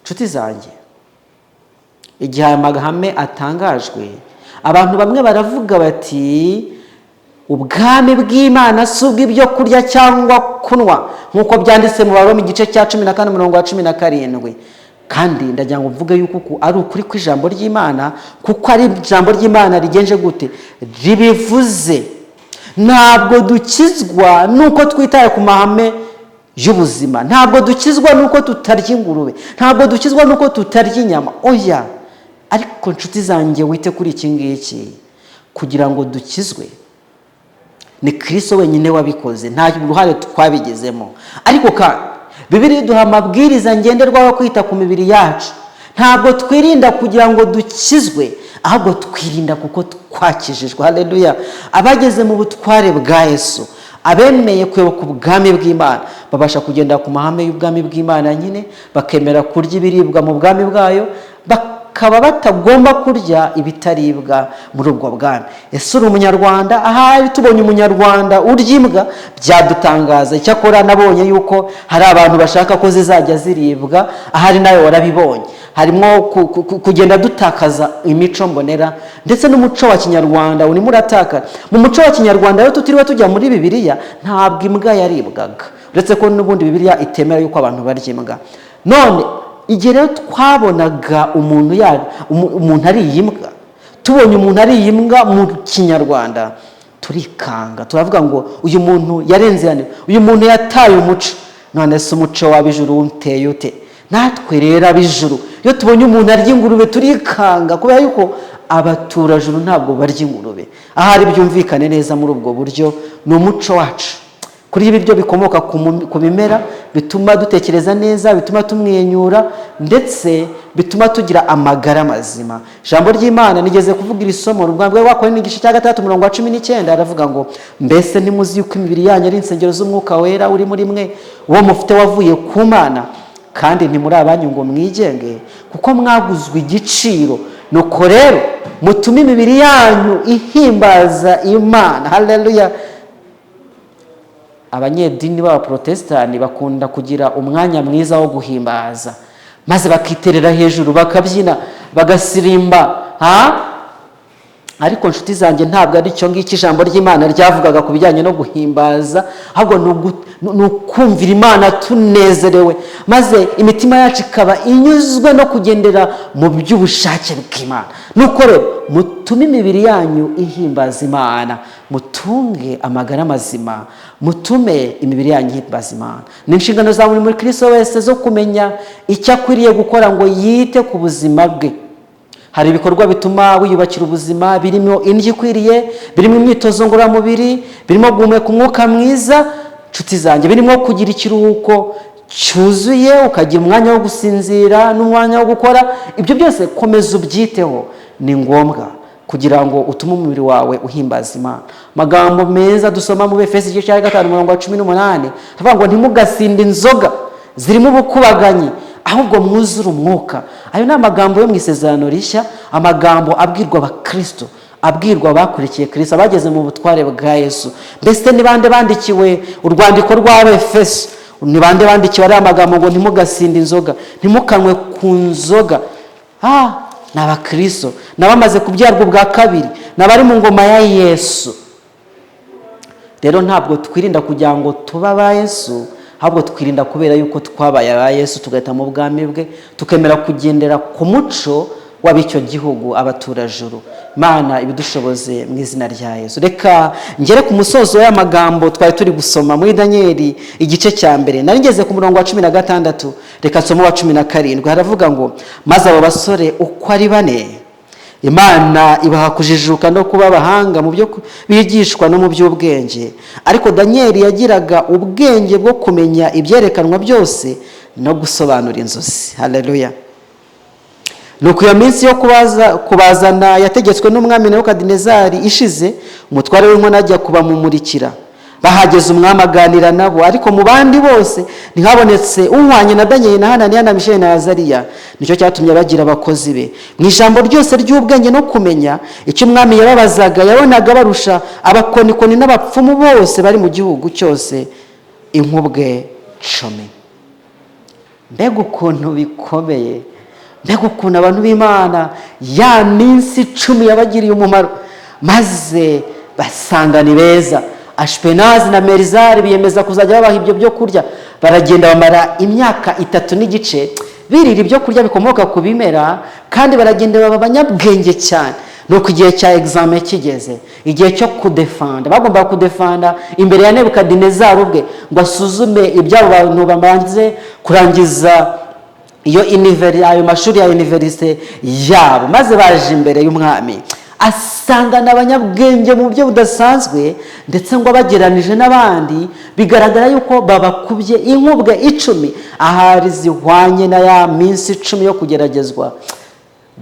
Inshuti zanjye, igihe aya mahame atangajwe, abantu bamwe baravuga bati: "Ubwami bw'Imana si ubw'ibyo kurya cyangwa kunywa," nk'uko byanditse mu Baroma igice cya 14, umurongo wa 17. Kandi ndagira ngo mvuge yuko uku ari ukuri kw'ijambo ry'Imana, kuko ari ijambo ry'Imana rigenje gute? Ribivuze. Ntabwo dukizwa nuko twitaye ku mahame y'ubuzima. Ntabwo dukizwa nuko tutarya ingurube. Ntabwo dukizwa nuko tutarya inyama, oya. Ariko nshuti zanjye, wite kuri iki ngiki: kugira ngo dukizwe ni Kirisito wenyine wabikoze, nta ruhare twabigizemo. Ariko kandi Bibiliya iduha amabwiriza ngenderwaho yo kwita ku mibiri yacu. Ntabwo twirinda kugira ngo dukizwe, ahubwo twirinda kuko twakijijwe. Haleluya! Abageze mu butware bwa Yesu, abemeye kuyoboka ubwami bw'Imana, babasha kugendera ku mahame y'ubwami bw'Imana nyine, bakemera kurya ibiribwa mu bwami bwayo, bakaba batagomba kurya ibitaribwa muri ubwo bwami. Ese uri Umunyarwanda? Ahari tubonye Umunyarwanda urya imbwa byadutangaza. Icyakora nabonye yuko hari abantu bashaka ko zizajya ziribwa. Ahari nawe warabibonye. Harimo kugenda dutakaza imico mbonera, ndetse n'umuco wa kinyarwanda urimo uratakara. Mu muco wa kinyarwanda rero, tutiriwe tujya muri Bibiliya, ntabwo imbwa yaribwaga, uretse ko n'ubundi Bibiliya itemera yuko abantu barya imbwa. None igihe rero twabonaga umuntu ariye imbwa, tubonye umuntu ariye imbwa mu kinyarwanda, turikanga, turavuga ngo: "Uyu muntu yarenze hano, uyu muntu yataye umuco." None se umuco w'ab'ijuru uteye ute? Natwe rero ab'ijuru, iyo tubonye umuntu arya ingurube turikanga, kubera yuko abaturajuru ntabwo barya ingurube. Ahari byumvikane neza muri ubwo buryo. Ni umuco wacu kurya ibiryo bikomoka ku bimera, bituma dutekereza neza, bituma tumwenyura, ndetse bituma tugira amagara mazima. Ijambo ry'Imana, nigeze kuvuga iri somo, urwandiko rwa igice cya 6, umurongo wa 19, aravuga ngo: "Mbese ntimuzi yuko imibiri yanyu ari insengero z'Umwuka Wera uri muri mwe, uwo mufite wavuye ku Mana, kandi ntimuri abanyu ngo mwigenge, kuko mwaguzwe igiciro? Nuko rero mutume imibiri yanyu ihimbaza Imana." Haleluya! Abanyedini b'Abaporotesitanti bakunda kugira umwanya mwiza wo guhimbaza, maze bakiterera hejuru, bakabyina, bagasirimba, ha. Ariko nshuti zanjye, ntabwo ari cyo ngicyo ijambo ry'Imana ryavugaga ku bijyanye no guhimbaza, ahubwo ni ukumvira Imana tunezerewe, maze imitima yacu ikaba inyuzwe no kugendera mu by'ubushake bw'Imana. Nuko rero mutume imibiri yanyu ihimbaza Imana, mutunge amagara mazima, mutume imibiri yanyu ihimbaza Imana. Ni inshingano za buri mukristo wese zo kumenya icyo akwiriye gukora ngo yite ku buzima bwe. Hari ibikorwa bituma wiyubakira ubuzima, birimo indyo ikwiriye, birimo imyitozo ngororamubiri, birimo guhumeka umwuka mwiza, nshuti zanjye, birimo kugira ikiruhuko cyuzuye, ukagira umwanya wo gusinzira n'umwanya wo gukora. Ibyo byose komeza ubyiteho, ni ngombwa kugira ngo utume umubiri wawe uhimbaza Imana. Amagambo meza dusoma mu Befesi igice cya 5, umurongo wa 18, avuga ngo: "Ntimugasinde inzoga zirimo ubukubaganyi, ahubwo mwuzure Umwuka." Ayo ni amagambo yo mu Isezerano Rishya, amagambo abwirwa Abakristo, abwirwa abakurikiye Kirisito, abageze mu butware bwa Yesu. Mbese ni bande bandikiwe urwandiko rw'Abefeso? Ni bande bandikiwe ariya magambo ngo: "Ntimugasinde inzoga, ntimukanywe ku nzoga"? Ni Abakristo, ni abamaze kubyarwa ubwa kabiri, ni abari mu ngoma ya Yesu. Rero ntabwo twirinda kugira ngo tube aba Yesu, ahubwo twirinda kubera yuko twabaye aba Yesu, tugahita mu bwami bwe, tukemera kugendera ku muco w'ab'icyo gihugu, abaturajuru. Imana ibidushoboze mu izina rya Yesu. Reka ngere ku musozo w'aya magambo twari turi gusoma muri Daniyeli igice cya 1. Nari ngeze ku murongo wa 16, reka nsome uwa 17. Haravuga ngo: "Maze abo basore uko ari bane, Imana ibaha kujijuka no kuba abahanga mu byo bigishwa no mu by'ubwenge. Ariko Daniyeli yagiraga ubwenge bwo kumenya ibyerekanwa byose." No gusobanura inzozi. Haleluya! Nuko iyo minsi yo kubazana yategetswe n'umwami Nebukadinezari ishize, umutware w'inkono ajya kubamumurikira. Bahageze, umwami aganira nabo, ariko mu bandi bose ntihabonetse uhwanye na Daniyeli na Hananiya na Misheli na Azariya. Nicyo cyatumye bagira abakozi be. Mu ijambo ryose ry'ubwenge no kumenya icyo umwami yababazaga, yabonaga barusha abakonikoni n'abapfumu bose bari mu gihugu cyose inkubwe 10. Mbega ukuntu bikomeye! Mbega ukuntu abantu b'Imana ya minsi 10 yabagiriye umumaro! Maze basanga ni beza. Ashipenazi na Merizari biyemeza kuzajya babaha ibyo byo kurya. Baragenda bamara imyaka 3 n'igice birira ibyo kurya bikomoka ku bimera, kandi baragenda baba abanyabwenge cyane. Nuko igihe cya examen kigeze, igihe cyo kudefanda, bagombaga kudefanda imbere ya Nebukadinezari ubwe ngo asuzume iby'abo bantu bamaze kurangiza iyo ayo mashuri ya université yabo. Maze baje imbere y'umwami, asangana abanyabwenge mu buryo budasanzwe, ndetse ngo abageranije n'abandi bigaragara yuko babakubye inkubwe 10, ahari zihwanye na ya minsi 10 yo kugeragezwa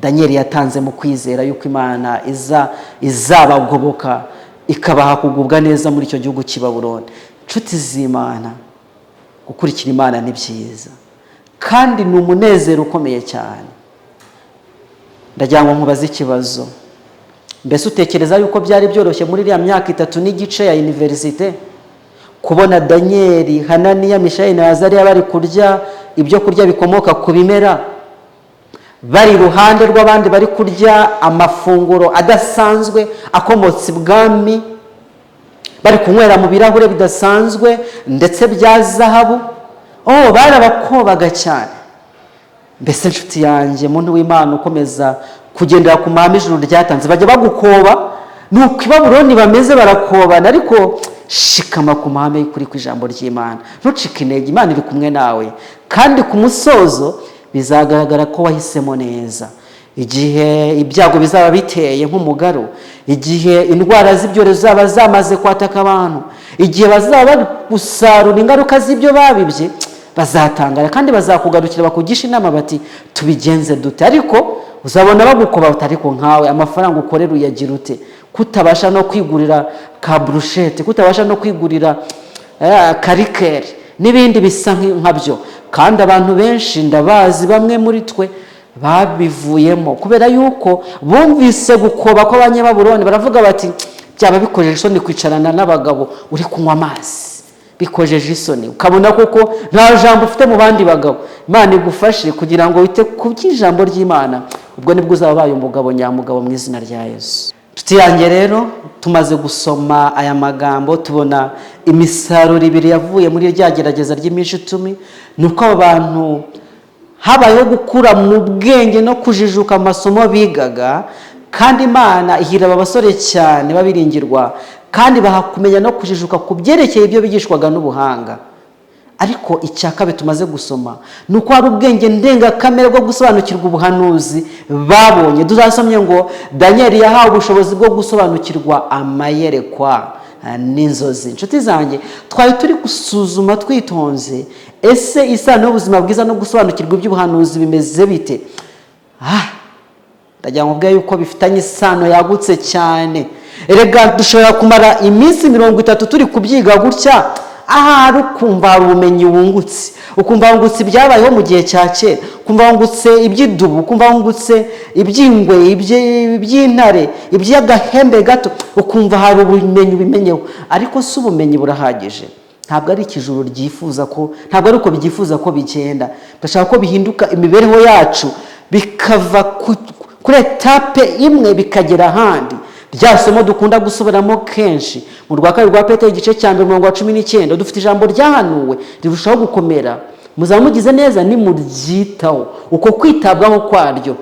Daniyeli yatanze mu kwizera yuko Imana izabagoboka, ikabaha kugubwa neza muri icyo gihugu cy'i Babuloni. Inshuti z'Imana, gukurikira Imana ni byiza kandi ni umunezero ukomeye cyane. Ndagira ngo nkubaze ikibazo: mbese utekereza yuko byari byoroshye muri iriya myaka 3 n'igice ya université kubona Daniyeli, Hananiya, Mishayeli na Azariya bari kurya ibyo kurya bikomoka ku bimera, bari iruhande rw'abandi bari kurya amafunguro adasanzwe akomotse ibwami, bari kunywera mu birahure bidasanzwe ndetse bya zahabu? Oh, barabakobaga cyane. Mbese inshuti yanjye, muntu w'Imana ukomeza kugendera ku mahame ijuru ryatanze, bajya bagukoba? Ni uko i Babuloni bameze, barakobana. Ariko shikama ku mahame y'ukuri kw'ijambo ry'Imana, ntucike intege. Imana iri kumwe nawe, kandi ku musozo bizagaragara ko wahisemo neza. Igihe ibyago bizaba biteye nk'umugaru, igihe indwara z'ibyorezo zaba zamaze kwataka abantu, igihe bazaba bari gusarura ingaruka z'ibyo babibye, bazatangara kandi bazakugarukira bakugisha inama bati: "Tubigenze dute?" Ariko uzabona bagukoba bati: "Ariko nkawe amafaranga ukorera uyagira ute, kutabasha no kwigurira ka brochette, kutabasha no kwigurira karikeri n'ibindi bisa nkabyo?" Kandi abantu benshi ndabazi, bamwe muri twe babivuyemo kubera yuko bumvise gukoba kw'Abanyababuloni. Baravuga bati: "Byaba bikojeje isoni kwicarana n'abagabo uri kunywa amazi, bikojeje isoni." Ukabona koko nta jambo ufite mu bandi bagabo. Imana igufashe kugira ngo wite ku by'ijambo ry'Imana. Ubwo nibwo uzaba ubaye umugabo nyamugabo mu izina rya Yesu. Inshuti yanjye rero, tumaze gusoma aya magambo, tubona imisaruro ibiri yavuye muri rya gerageza ry'iminsi 10. Ni uko abo bantu habayeho gukura mu bwenge no kujijuka amasomo bigaga, kandi Imana ihira aba basore cyane babiringirwa, kandi baha kumenya no kujijuka ku byerekeye ibyo bigishwaga n'ubuhanga. Ariko icya kabiri tumaze gusoma ni uko hari ubwenge ndengakamere bwo gusobanukirwa ubuhanuzi babonye. Tuzasomye ngo Daniyeli yahawe ubushobozi bwo gusobanukirwa amayerekwa n'inzozi. Inshuti zanjye, twari turi gusuzuma twitonze: ese isano y'ubuzima bwiza no gusobanukirwa iby'ubuhanuzi bimeze bite? Ndagira ngo ubwe yuko bifitanye isano yagutse cyane. Erega dushobora kumara iminsi 30 turi kubyiga gutya, ahari ukumva hari ubumenyi wungutse, ukumva wungutse ibyabayeho mu gihe cya kera, ukumva wungutse iby'idubu, ukumva wungutse iby'ingwe, iby'intare, iby'agahembe gato, ukumva hari ubumenyi ubimenyeho. Ariko si ubumenyi burahagije? Ntabwo ari ikijuru ryifuza ko, ntabwo ari uko byifuza ko bigenda. Ndashaka ko bihinduka imibereho yacu, bikava kuri étape imwe bikagera ahandi. Rya somo dukunda gusubiramo kenshi mu rwa kabiri rwa Petero, igice cya mbere, umurongo wa 19: dufite ijambo ryahanuwe rirushaho gukomera, muzaba mugize neza nimuryitaho. Uko kwitabwaho kwaryo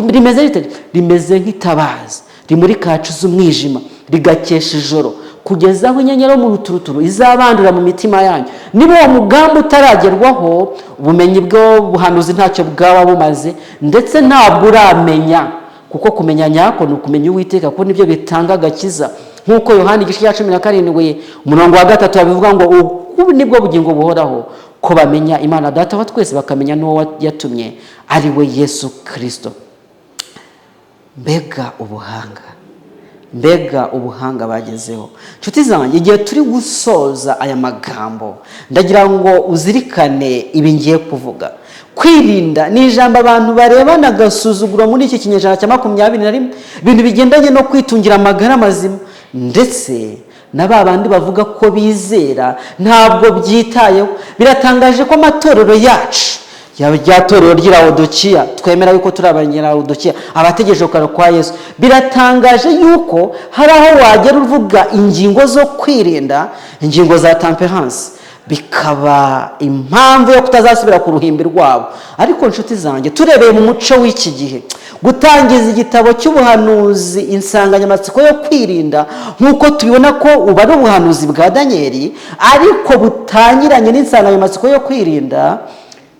rimeze rite? Rimeze nk'itabaza rimurika hacuze umwijima, rigakesha ijoro, kugeza aho inyenyeri yo mu ruturuturu izabandura mu mitima yanyu. Niba uwo mugambi utaragerwaho, ubumenyi bw'ubuhanuzi ntacyo bwaba bumaze, ndetse ntabwo uramenya, kuko kumenya nyako ni ukumenya Uwiteka, kuko nibyo bitanga agakiza, nk'uko Yohani igice cya 17 umurongo wa 3 babivuga ngo: "Ubu nibwo bugingo buhoraho." ko bamenya Imana Data wa twese, bakamenya n'uwo yatumye ari we Yesu Kirisito. Mbega ubuhanga, mbega ubuhanga bagezeho! Nshuti zanjye, igihe turi gusoza aya magambo, ndagira ngo uzirikane ibi ngiye kuvuga. Kwirinda ni ijambo abantu barebana agasuzuguro muri iki kinyejana cya 21. Ibintu bigendanye no kwitungira amagara mazima, ndetse na ba bandi bavuga ko bizera, ntabwo byitayeho. Biratangaje ko amatorero yacu, yaba rya torero ry'i Lawodokiya, twemera yuko turi abanyalawodikiya, abategereje kugaruka kwa Yesu, biratangaje yuko hari aho wagera uvuga ingingo zo kwirinda, ingingo za temperance, bikaba impamvu yo kutazasubira ku ruhimbi rwabo. Ariko inshuti zanjye, turebeye mu muco w'iki gihe, gutangiza igitabo cy'ubuhanuzi insanganyamatsiko yo kwirinda, nk'uko tubibona ko ubu ari ubuhanuzi bwa Daniyeli ariko butangiranye n'insanganyamatsiko yo kwirinda,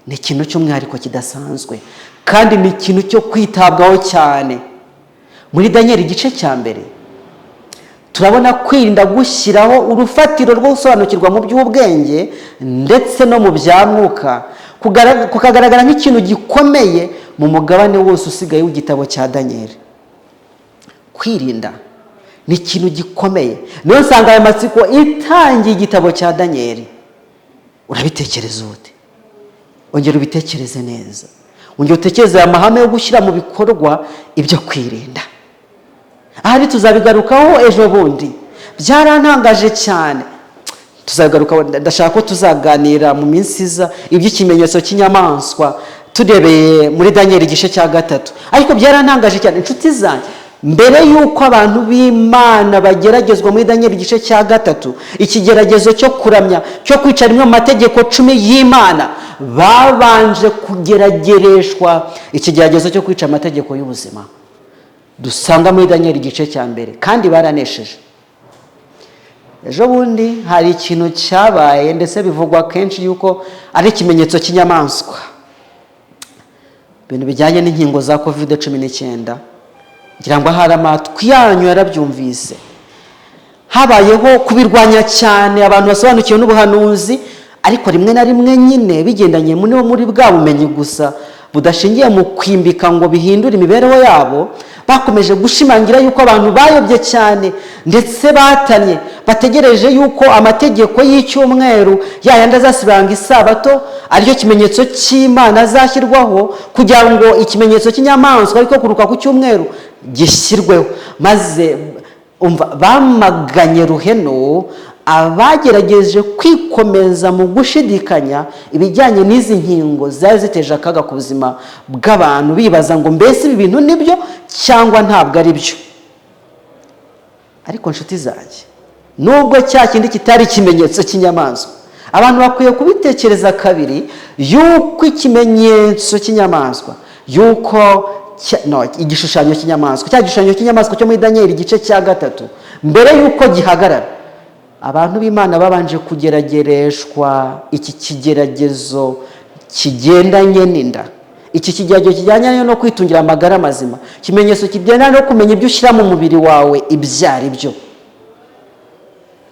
ni ikintu cy'umwihariko kidasanzwe, kandi ni ikintu cyo kwitabwaho cyane. Muri Daniyeli igice cya 1, turabona kwirinda gushyiraho urufatiro rwo gusobanukirwa mu by'ubwenge ndetse no mu bya mwuka, kukagaragara nk'ikintu gikomeye mu mugabane wose usigaye w'igitabo cya Daniyeli. Kwirinda ni ikintu gikomeye, niyo nsanganyamatsiko itangiye igitabo cya Daniyeli. Urabitekereza ute? Ongera ubitekereze neza, ongera utekereze aya mahame yo gushyira mu bikorwa ibyo kwirinda. Ahari tuzabigarukaho ejo bundi. Byarantangaje cyane, tuzabigarukaho. Ndashaka ko tuzaganira mu minsi iza iby'ikimenyetso cy'inyamaswa, turebeye muri Daniyeli igice cya 3. Ariko byarantangaje cyane, inshuti zanjye, mbere y'uko abantu b'Imana bageragezwa muri Daniyeli igice cya 3, ikigeragezo cyo kuramya, cyo kwica rimwe mu mategeko 10 y'Imana, babanje kugeragereshwa ikigeragezo cyo kwica amategeko y'ubuzima dusanga muri Daniyeli igice cya 1, kandi baranesheje. Ejo bundi hari ikintu cyabaye, ndetse bivugwa kenshi yuko ari ikimenyetso cy'inyamaswa, ibintu bijyanye n'inkingo za COVID-19. Ngira ngo ahari amatwi yanyu yarabyumvise. Habayeho kubirwanya cyane, abantu basobanukiwe n'ubuhanuzi, ariko rimwe na rimwe nyine bigendanye muri bwa bumenyi gusa budashingiye mu kwimbika ngo bihindure imibereho yabo, bakomeje gushimangira yuko abantu bayobye cyane ndetse batanye, bategereje yuko amategeko y'icyumweru yayandi azasibanga isabato, aricyo kimenyetso cy'Imana, azashyirwaho kugira ngo ikimenyetso cy'inyamaswa, ariko kuruka ku cyumweru, gishyirweho. Maze umva, bamaganye ruheno abagerageje kwikomeza mu gushidikanya ibijyanye n'izi nkingo zari ziteje akaga ku buzima bw'abantu, bibaza ngo mbese ibi bintu ni byo cyangwa ntabwo ari byo? Ariko nshuti zanjye, nubwo cya kindi kitari ikimenyetso cy'inyamaswa, abantu bakwiye kubitekereza kabiri yuko ikimenyetso cy'inyamaswa, yuko no, igishushanyo cy'inyamaswa, cya gishushanyo cy'inyamaswa cyo muri Daniyeli igice cya 3, mbere y'uko gihagarara, abantu b'Imana babanje kugeragereshwa iki kigeragezo kigendanye n'inda, iki kigeragezo kijyanye no kwitungira amagara mazima, ikimenyetso kigendanye no kumenya ibyo ushyira mu mubiri wawe ibyo ari byo.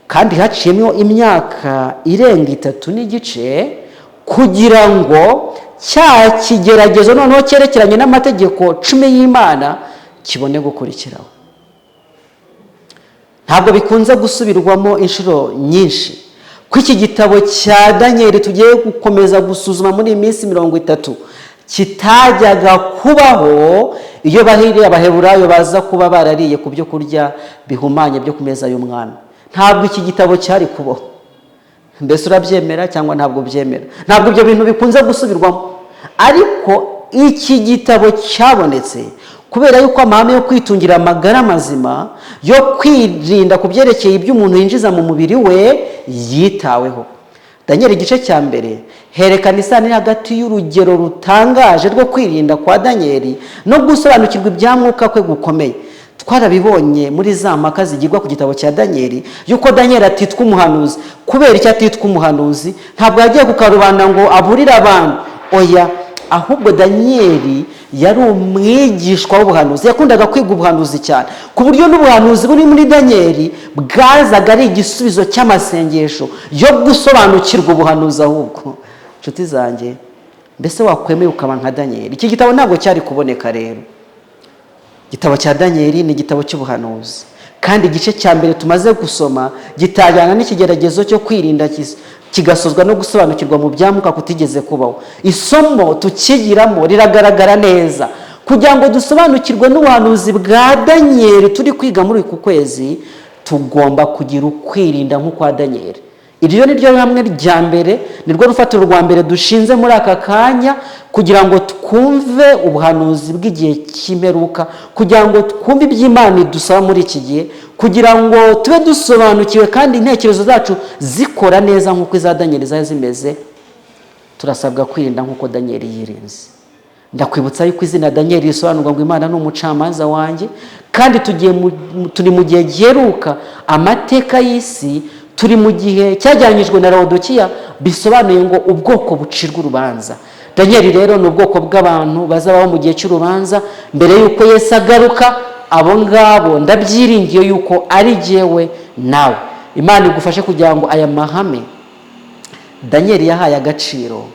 Kandi haciyemo imyaka irenga 3 n'igice kugira ngo cya kigeragezo noneho cyerekeranye n'amategeko 10 y'Imana kibone gukurikiraho. Ntabwo bikunze gusubirwamo inshuro nyinshi ko iki gitabo cya Daniyeli tugiye gukomeza gusuzuma muri iyi minsi 30 kitajyaga kubaho iyo bahiriye Abaheburayo baza kuba barariye ku byo kurya bihumanye byo ku meza y'umwami. Ntabwo iki gitabo cyari kubaho. Mbese urabyemera cyangwa ntabwo ubyemera? Ntabwo ibyo bintu bikunze gusubirwamo, ariko iki gitabo cyabonetse kubera yuko amahame yo kwitungira amagara mazima, yo kwirinda ku byerekeye ibyo umuntu yinjiza mu mubiri we, yitaweho. Daniyeli igice cya 1 herekana isano iri hagati y'urugero rutangaje rwo kwirinda kwa Daniyeli no gusobanukirwa ibya mwuka kwe gukomeye. Twarabibonye muri za mpaka zigirwa ku gitabo cya Daniyeli, yuko Daniyeli atitwa umuhanuzi. Kubera icyo atitwa umuhanuzi? Ntabwo yagiye ku karubanda ngo aburire abantu, oya. Ahubwo Daniyeli yari umwigishwa w'ubuhanuzi, yakundaga kwiga ubuhanuzi cyane, ku buryo n'ubuhanuzi buri muri Daniyeli bwazaga ari igisubizo cy'amasengesho yo gusobanukirwa ubuhanuzi. Ahubwo Inshuti zanjye, mbese wakwemeye ukaba nka Daniyeli? Iki gitabo ntabwo cyari kuboneka. Rero igitabo cya Daniyeli ni igitabo cy'ubuhanuzi, kandi igice cya mbere tumaze gusoma gitajyana n'ikigeragezo cyo kwirinda, kigasozwa no gusobanukirwa mu byamuka kutigeze kubaho. Isomo tukigiramo riragaragara neza. Kugira ngo dusobanukirwe n'ubuhanuzi bwa Daniyeli turi kwiga muri uku kwezi, tugomba kugira ukwirinda nk'ukwa Daniyeli. Iryo ni ryo hamwe rya mbere, ni rwo rufatiro rwa mbere dushinze muri aka kanya kugira ngo twumve ubuhanuzi bw'igihe cy'imperuka, kugira ngo twumve iby'Imana idusaba muri iki gihe, kugira ngo tube dusobanukiwe kandi intekerezo zacu zikora neza nk'uko iza Daniyeli zari zimeze. Turasabwa kwirinda nk'uko Daniyeli yirinze. Ndakwibutsa yuko izina Daniyeli risobanurwa ngo "Imana ni umucamanza wanjye", kandi turi mu gihe giheruka amateka y'isi. Turi mu gihe cyajyanyijwe na Laodikiya, bisobanuye ngo ubwoko bucirwa urubanza. Daniyeli rero ni ubwoko bw'abantu bazabaho mu gihe cy'urubanza mbere y'uko Yesu agaruka. Abo ngabo ndabyiringiye yuko ari jyewe nawe. Imana igufashe kugira ngo aya mahame Daniyeli yahaye agaciro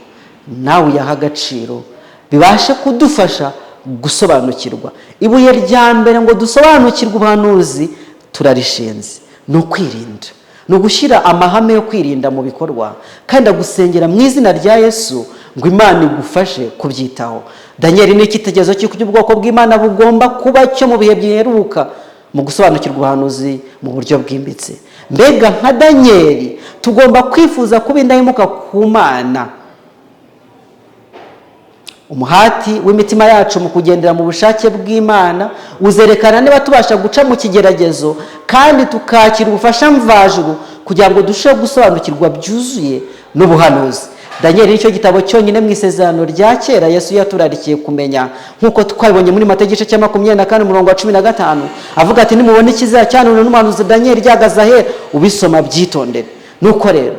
nawe uyaha agaciro, bibashe kudufasha gusobanukirwa. Ibuye rya mbere ngo dusobanukirwe ubuhanuzi turarishinze, ni ukwirinda, ni ugushyira amahame yo kwirinda mu bikorwa. Kandi ndagusengera mu izina rya Yesu ngo Imana igufashe kubyitaho. Daniyeli ni icyitegererezo cy'uko ubwoko bw'Imana bugomba kuba cyo mu bihe biheruka mu gusobanukirwa ubuhanuzi mu buryo bwimbitse. Mbega nka Daniyeli, tugomba kwifuza kuba indahemuka ku Mana. Umuhati w'imitima yacu mu kugendera mu bushake bw'Imana uzerekana niba tubasha guca mu kigeragezo kandi tukakira ubufasha mvajuru kugira ngo durusheho gusobanukirwa byuzuye n'ubuhanuzi. Daniyeli nicyo gitabo cyonyine mu Isezerano rya Kera Yesu yaturarikiye kumenya, nk'uko twabibonye muri Matayo igice cya 24 umurongo wa 15, avuga ati: "Nimubona ikizira cyahanuwe n'umuhanuzi Daniyeli gihagaze ahera", ubisoma byitondere. Nuko rero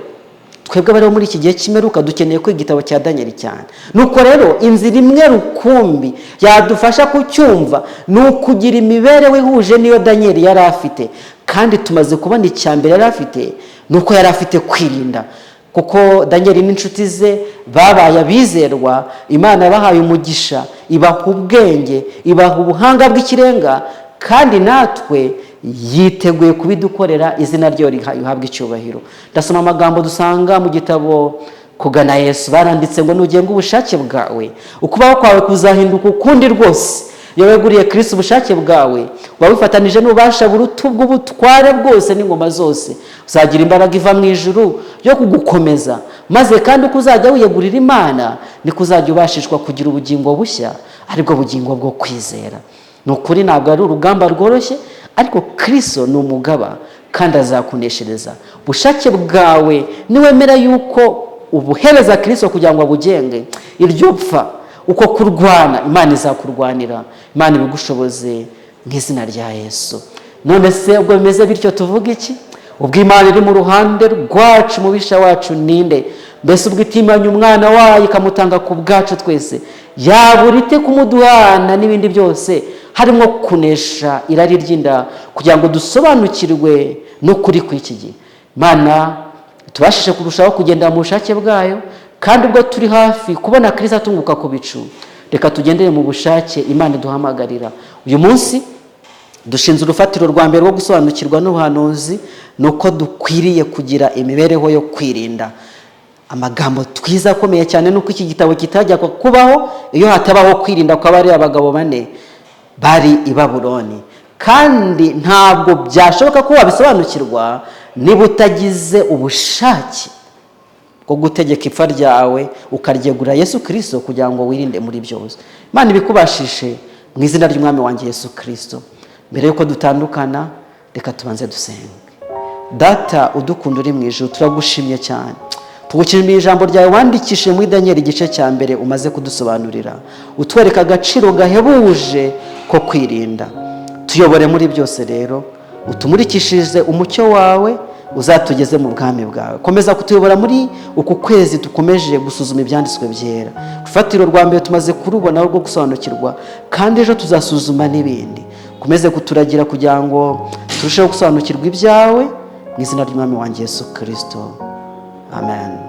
twebwe abariho muri iki gihe cy'imperuka dukeneye kwiga igitabo cya Daniyeli cyane. Nuko rero inzira imwe rukumbi yadufasha kucyumva ni ukugira imibereho ihuje n'iyo Daniyeli yari afite. Kandi tumaze kubona icya mbere yari afite, ni uko yari afite kwirinda, kuko Daniyeli n'inshuti ze babaye abizerwa. Imana yabahaye umugisha, ibaha ubwenge, ibaha ubuhanga bw'ikirenga, kandi natwe yiteguye kubidukorera. Izina ryo rihabwa icyubahiro. Ndasoma amagambo dusanga mu gitabo Kugana Yesu. Baranditse ngo: "Nugenga ubushake bwawe, ukubaho kwawe kuzahinduka ukundi rwose. Iyo weguriye Kirisi ubushake bwawe, uba wifatanije n'ububasha buruta ubw'ubutware bwose n'ingoma zose. Uzagira imbaraga iva mu ijuru yo kugukomeza, maze kandi uko uzajya wiyegurira Imana niko uzajya ubashishwa kugira ubugingo bushya, aribwo bugingo bwo kwizera." Ni ukuri ntabwo ari urugamba rworoshye, ariko Kirisito ni umugaba kandi azakuneshereza. Ubushake bwawe niwemera yuko ubuhereza Kirisito kugira ngo abugenge, iryo pfa, uko kurwana, Imana izakurwanira. Imana ibigushoboze mu izina rya Yesu. None se ubwo bimeze bityo tuvuga iki? Ubwo Imana iri mu ruhande rwacu, umubisha wacu ninde? Mbese ubwo itimanye umwana wayo ikamutanga ku bwacu twese, yabura ite kumuduhana n'ibindi byose, harimo kunesha irari ry'inda? Kugira ngo dusobanukirwe n'ukuri kw'iki gihe, Imana tubashishe kurushaho kugendera mu bushake bwayo. Kandi ubwo turi hafi kubona Kirisito atunguka ku bicu, reka tugendere mu bushake Imana iduhamagarira. Uyu munsi dushinze urufatiro rwa mbere rwo gusobanukirwa n'ubuhanuzi, ni uko dukwiriye kugira imibereho yo kwirinda. Amagambo twiza akomeye cyane ni uko iki gitabo kitajya kubaho iyo hatabaho kwirinda kw'abari abagabo bane bari i Babuloni, kandi ntabwo byashoboka ko wabisobanukirwa niba utagize ubushake bwo gutegeka ipfa ryawe, ukaryegurira Yesu Kirisito kugira ngo wirinde muri byose. Imana ibikubashishe mu izina ry'Umwami wanjye Yesu Kirisito. Mbere y'uko dutandukana, reka tubanze dusenge. Data udukunda uri mu ijuru, turagushimye cyane. Tugushimiye ijambo ryawe wandikishije muri Daniyeli igice cya mbere umaze kudusobanurira, utwereka agaciro gahebuje ko kwirinda. Tuyobore muri byose rero, utumurikishije umucyo wawe, uzatugeze mu bwami bwawe. Komeza kutuyobora muri uku kwezi dukomeje gusuzuma ibyanditswe byera. Urufatiro rwa mbere tumaze kurubona rwo gusobanukirwa, kandi ejo tuzasuzuma n'ibindi. Ukomeze kuturagira kugira ngo turusheho gusobanukirwa ibyawe, mu izina ry'Umwami wanjye Yesu Kirisito, amen.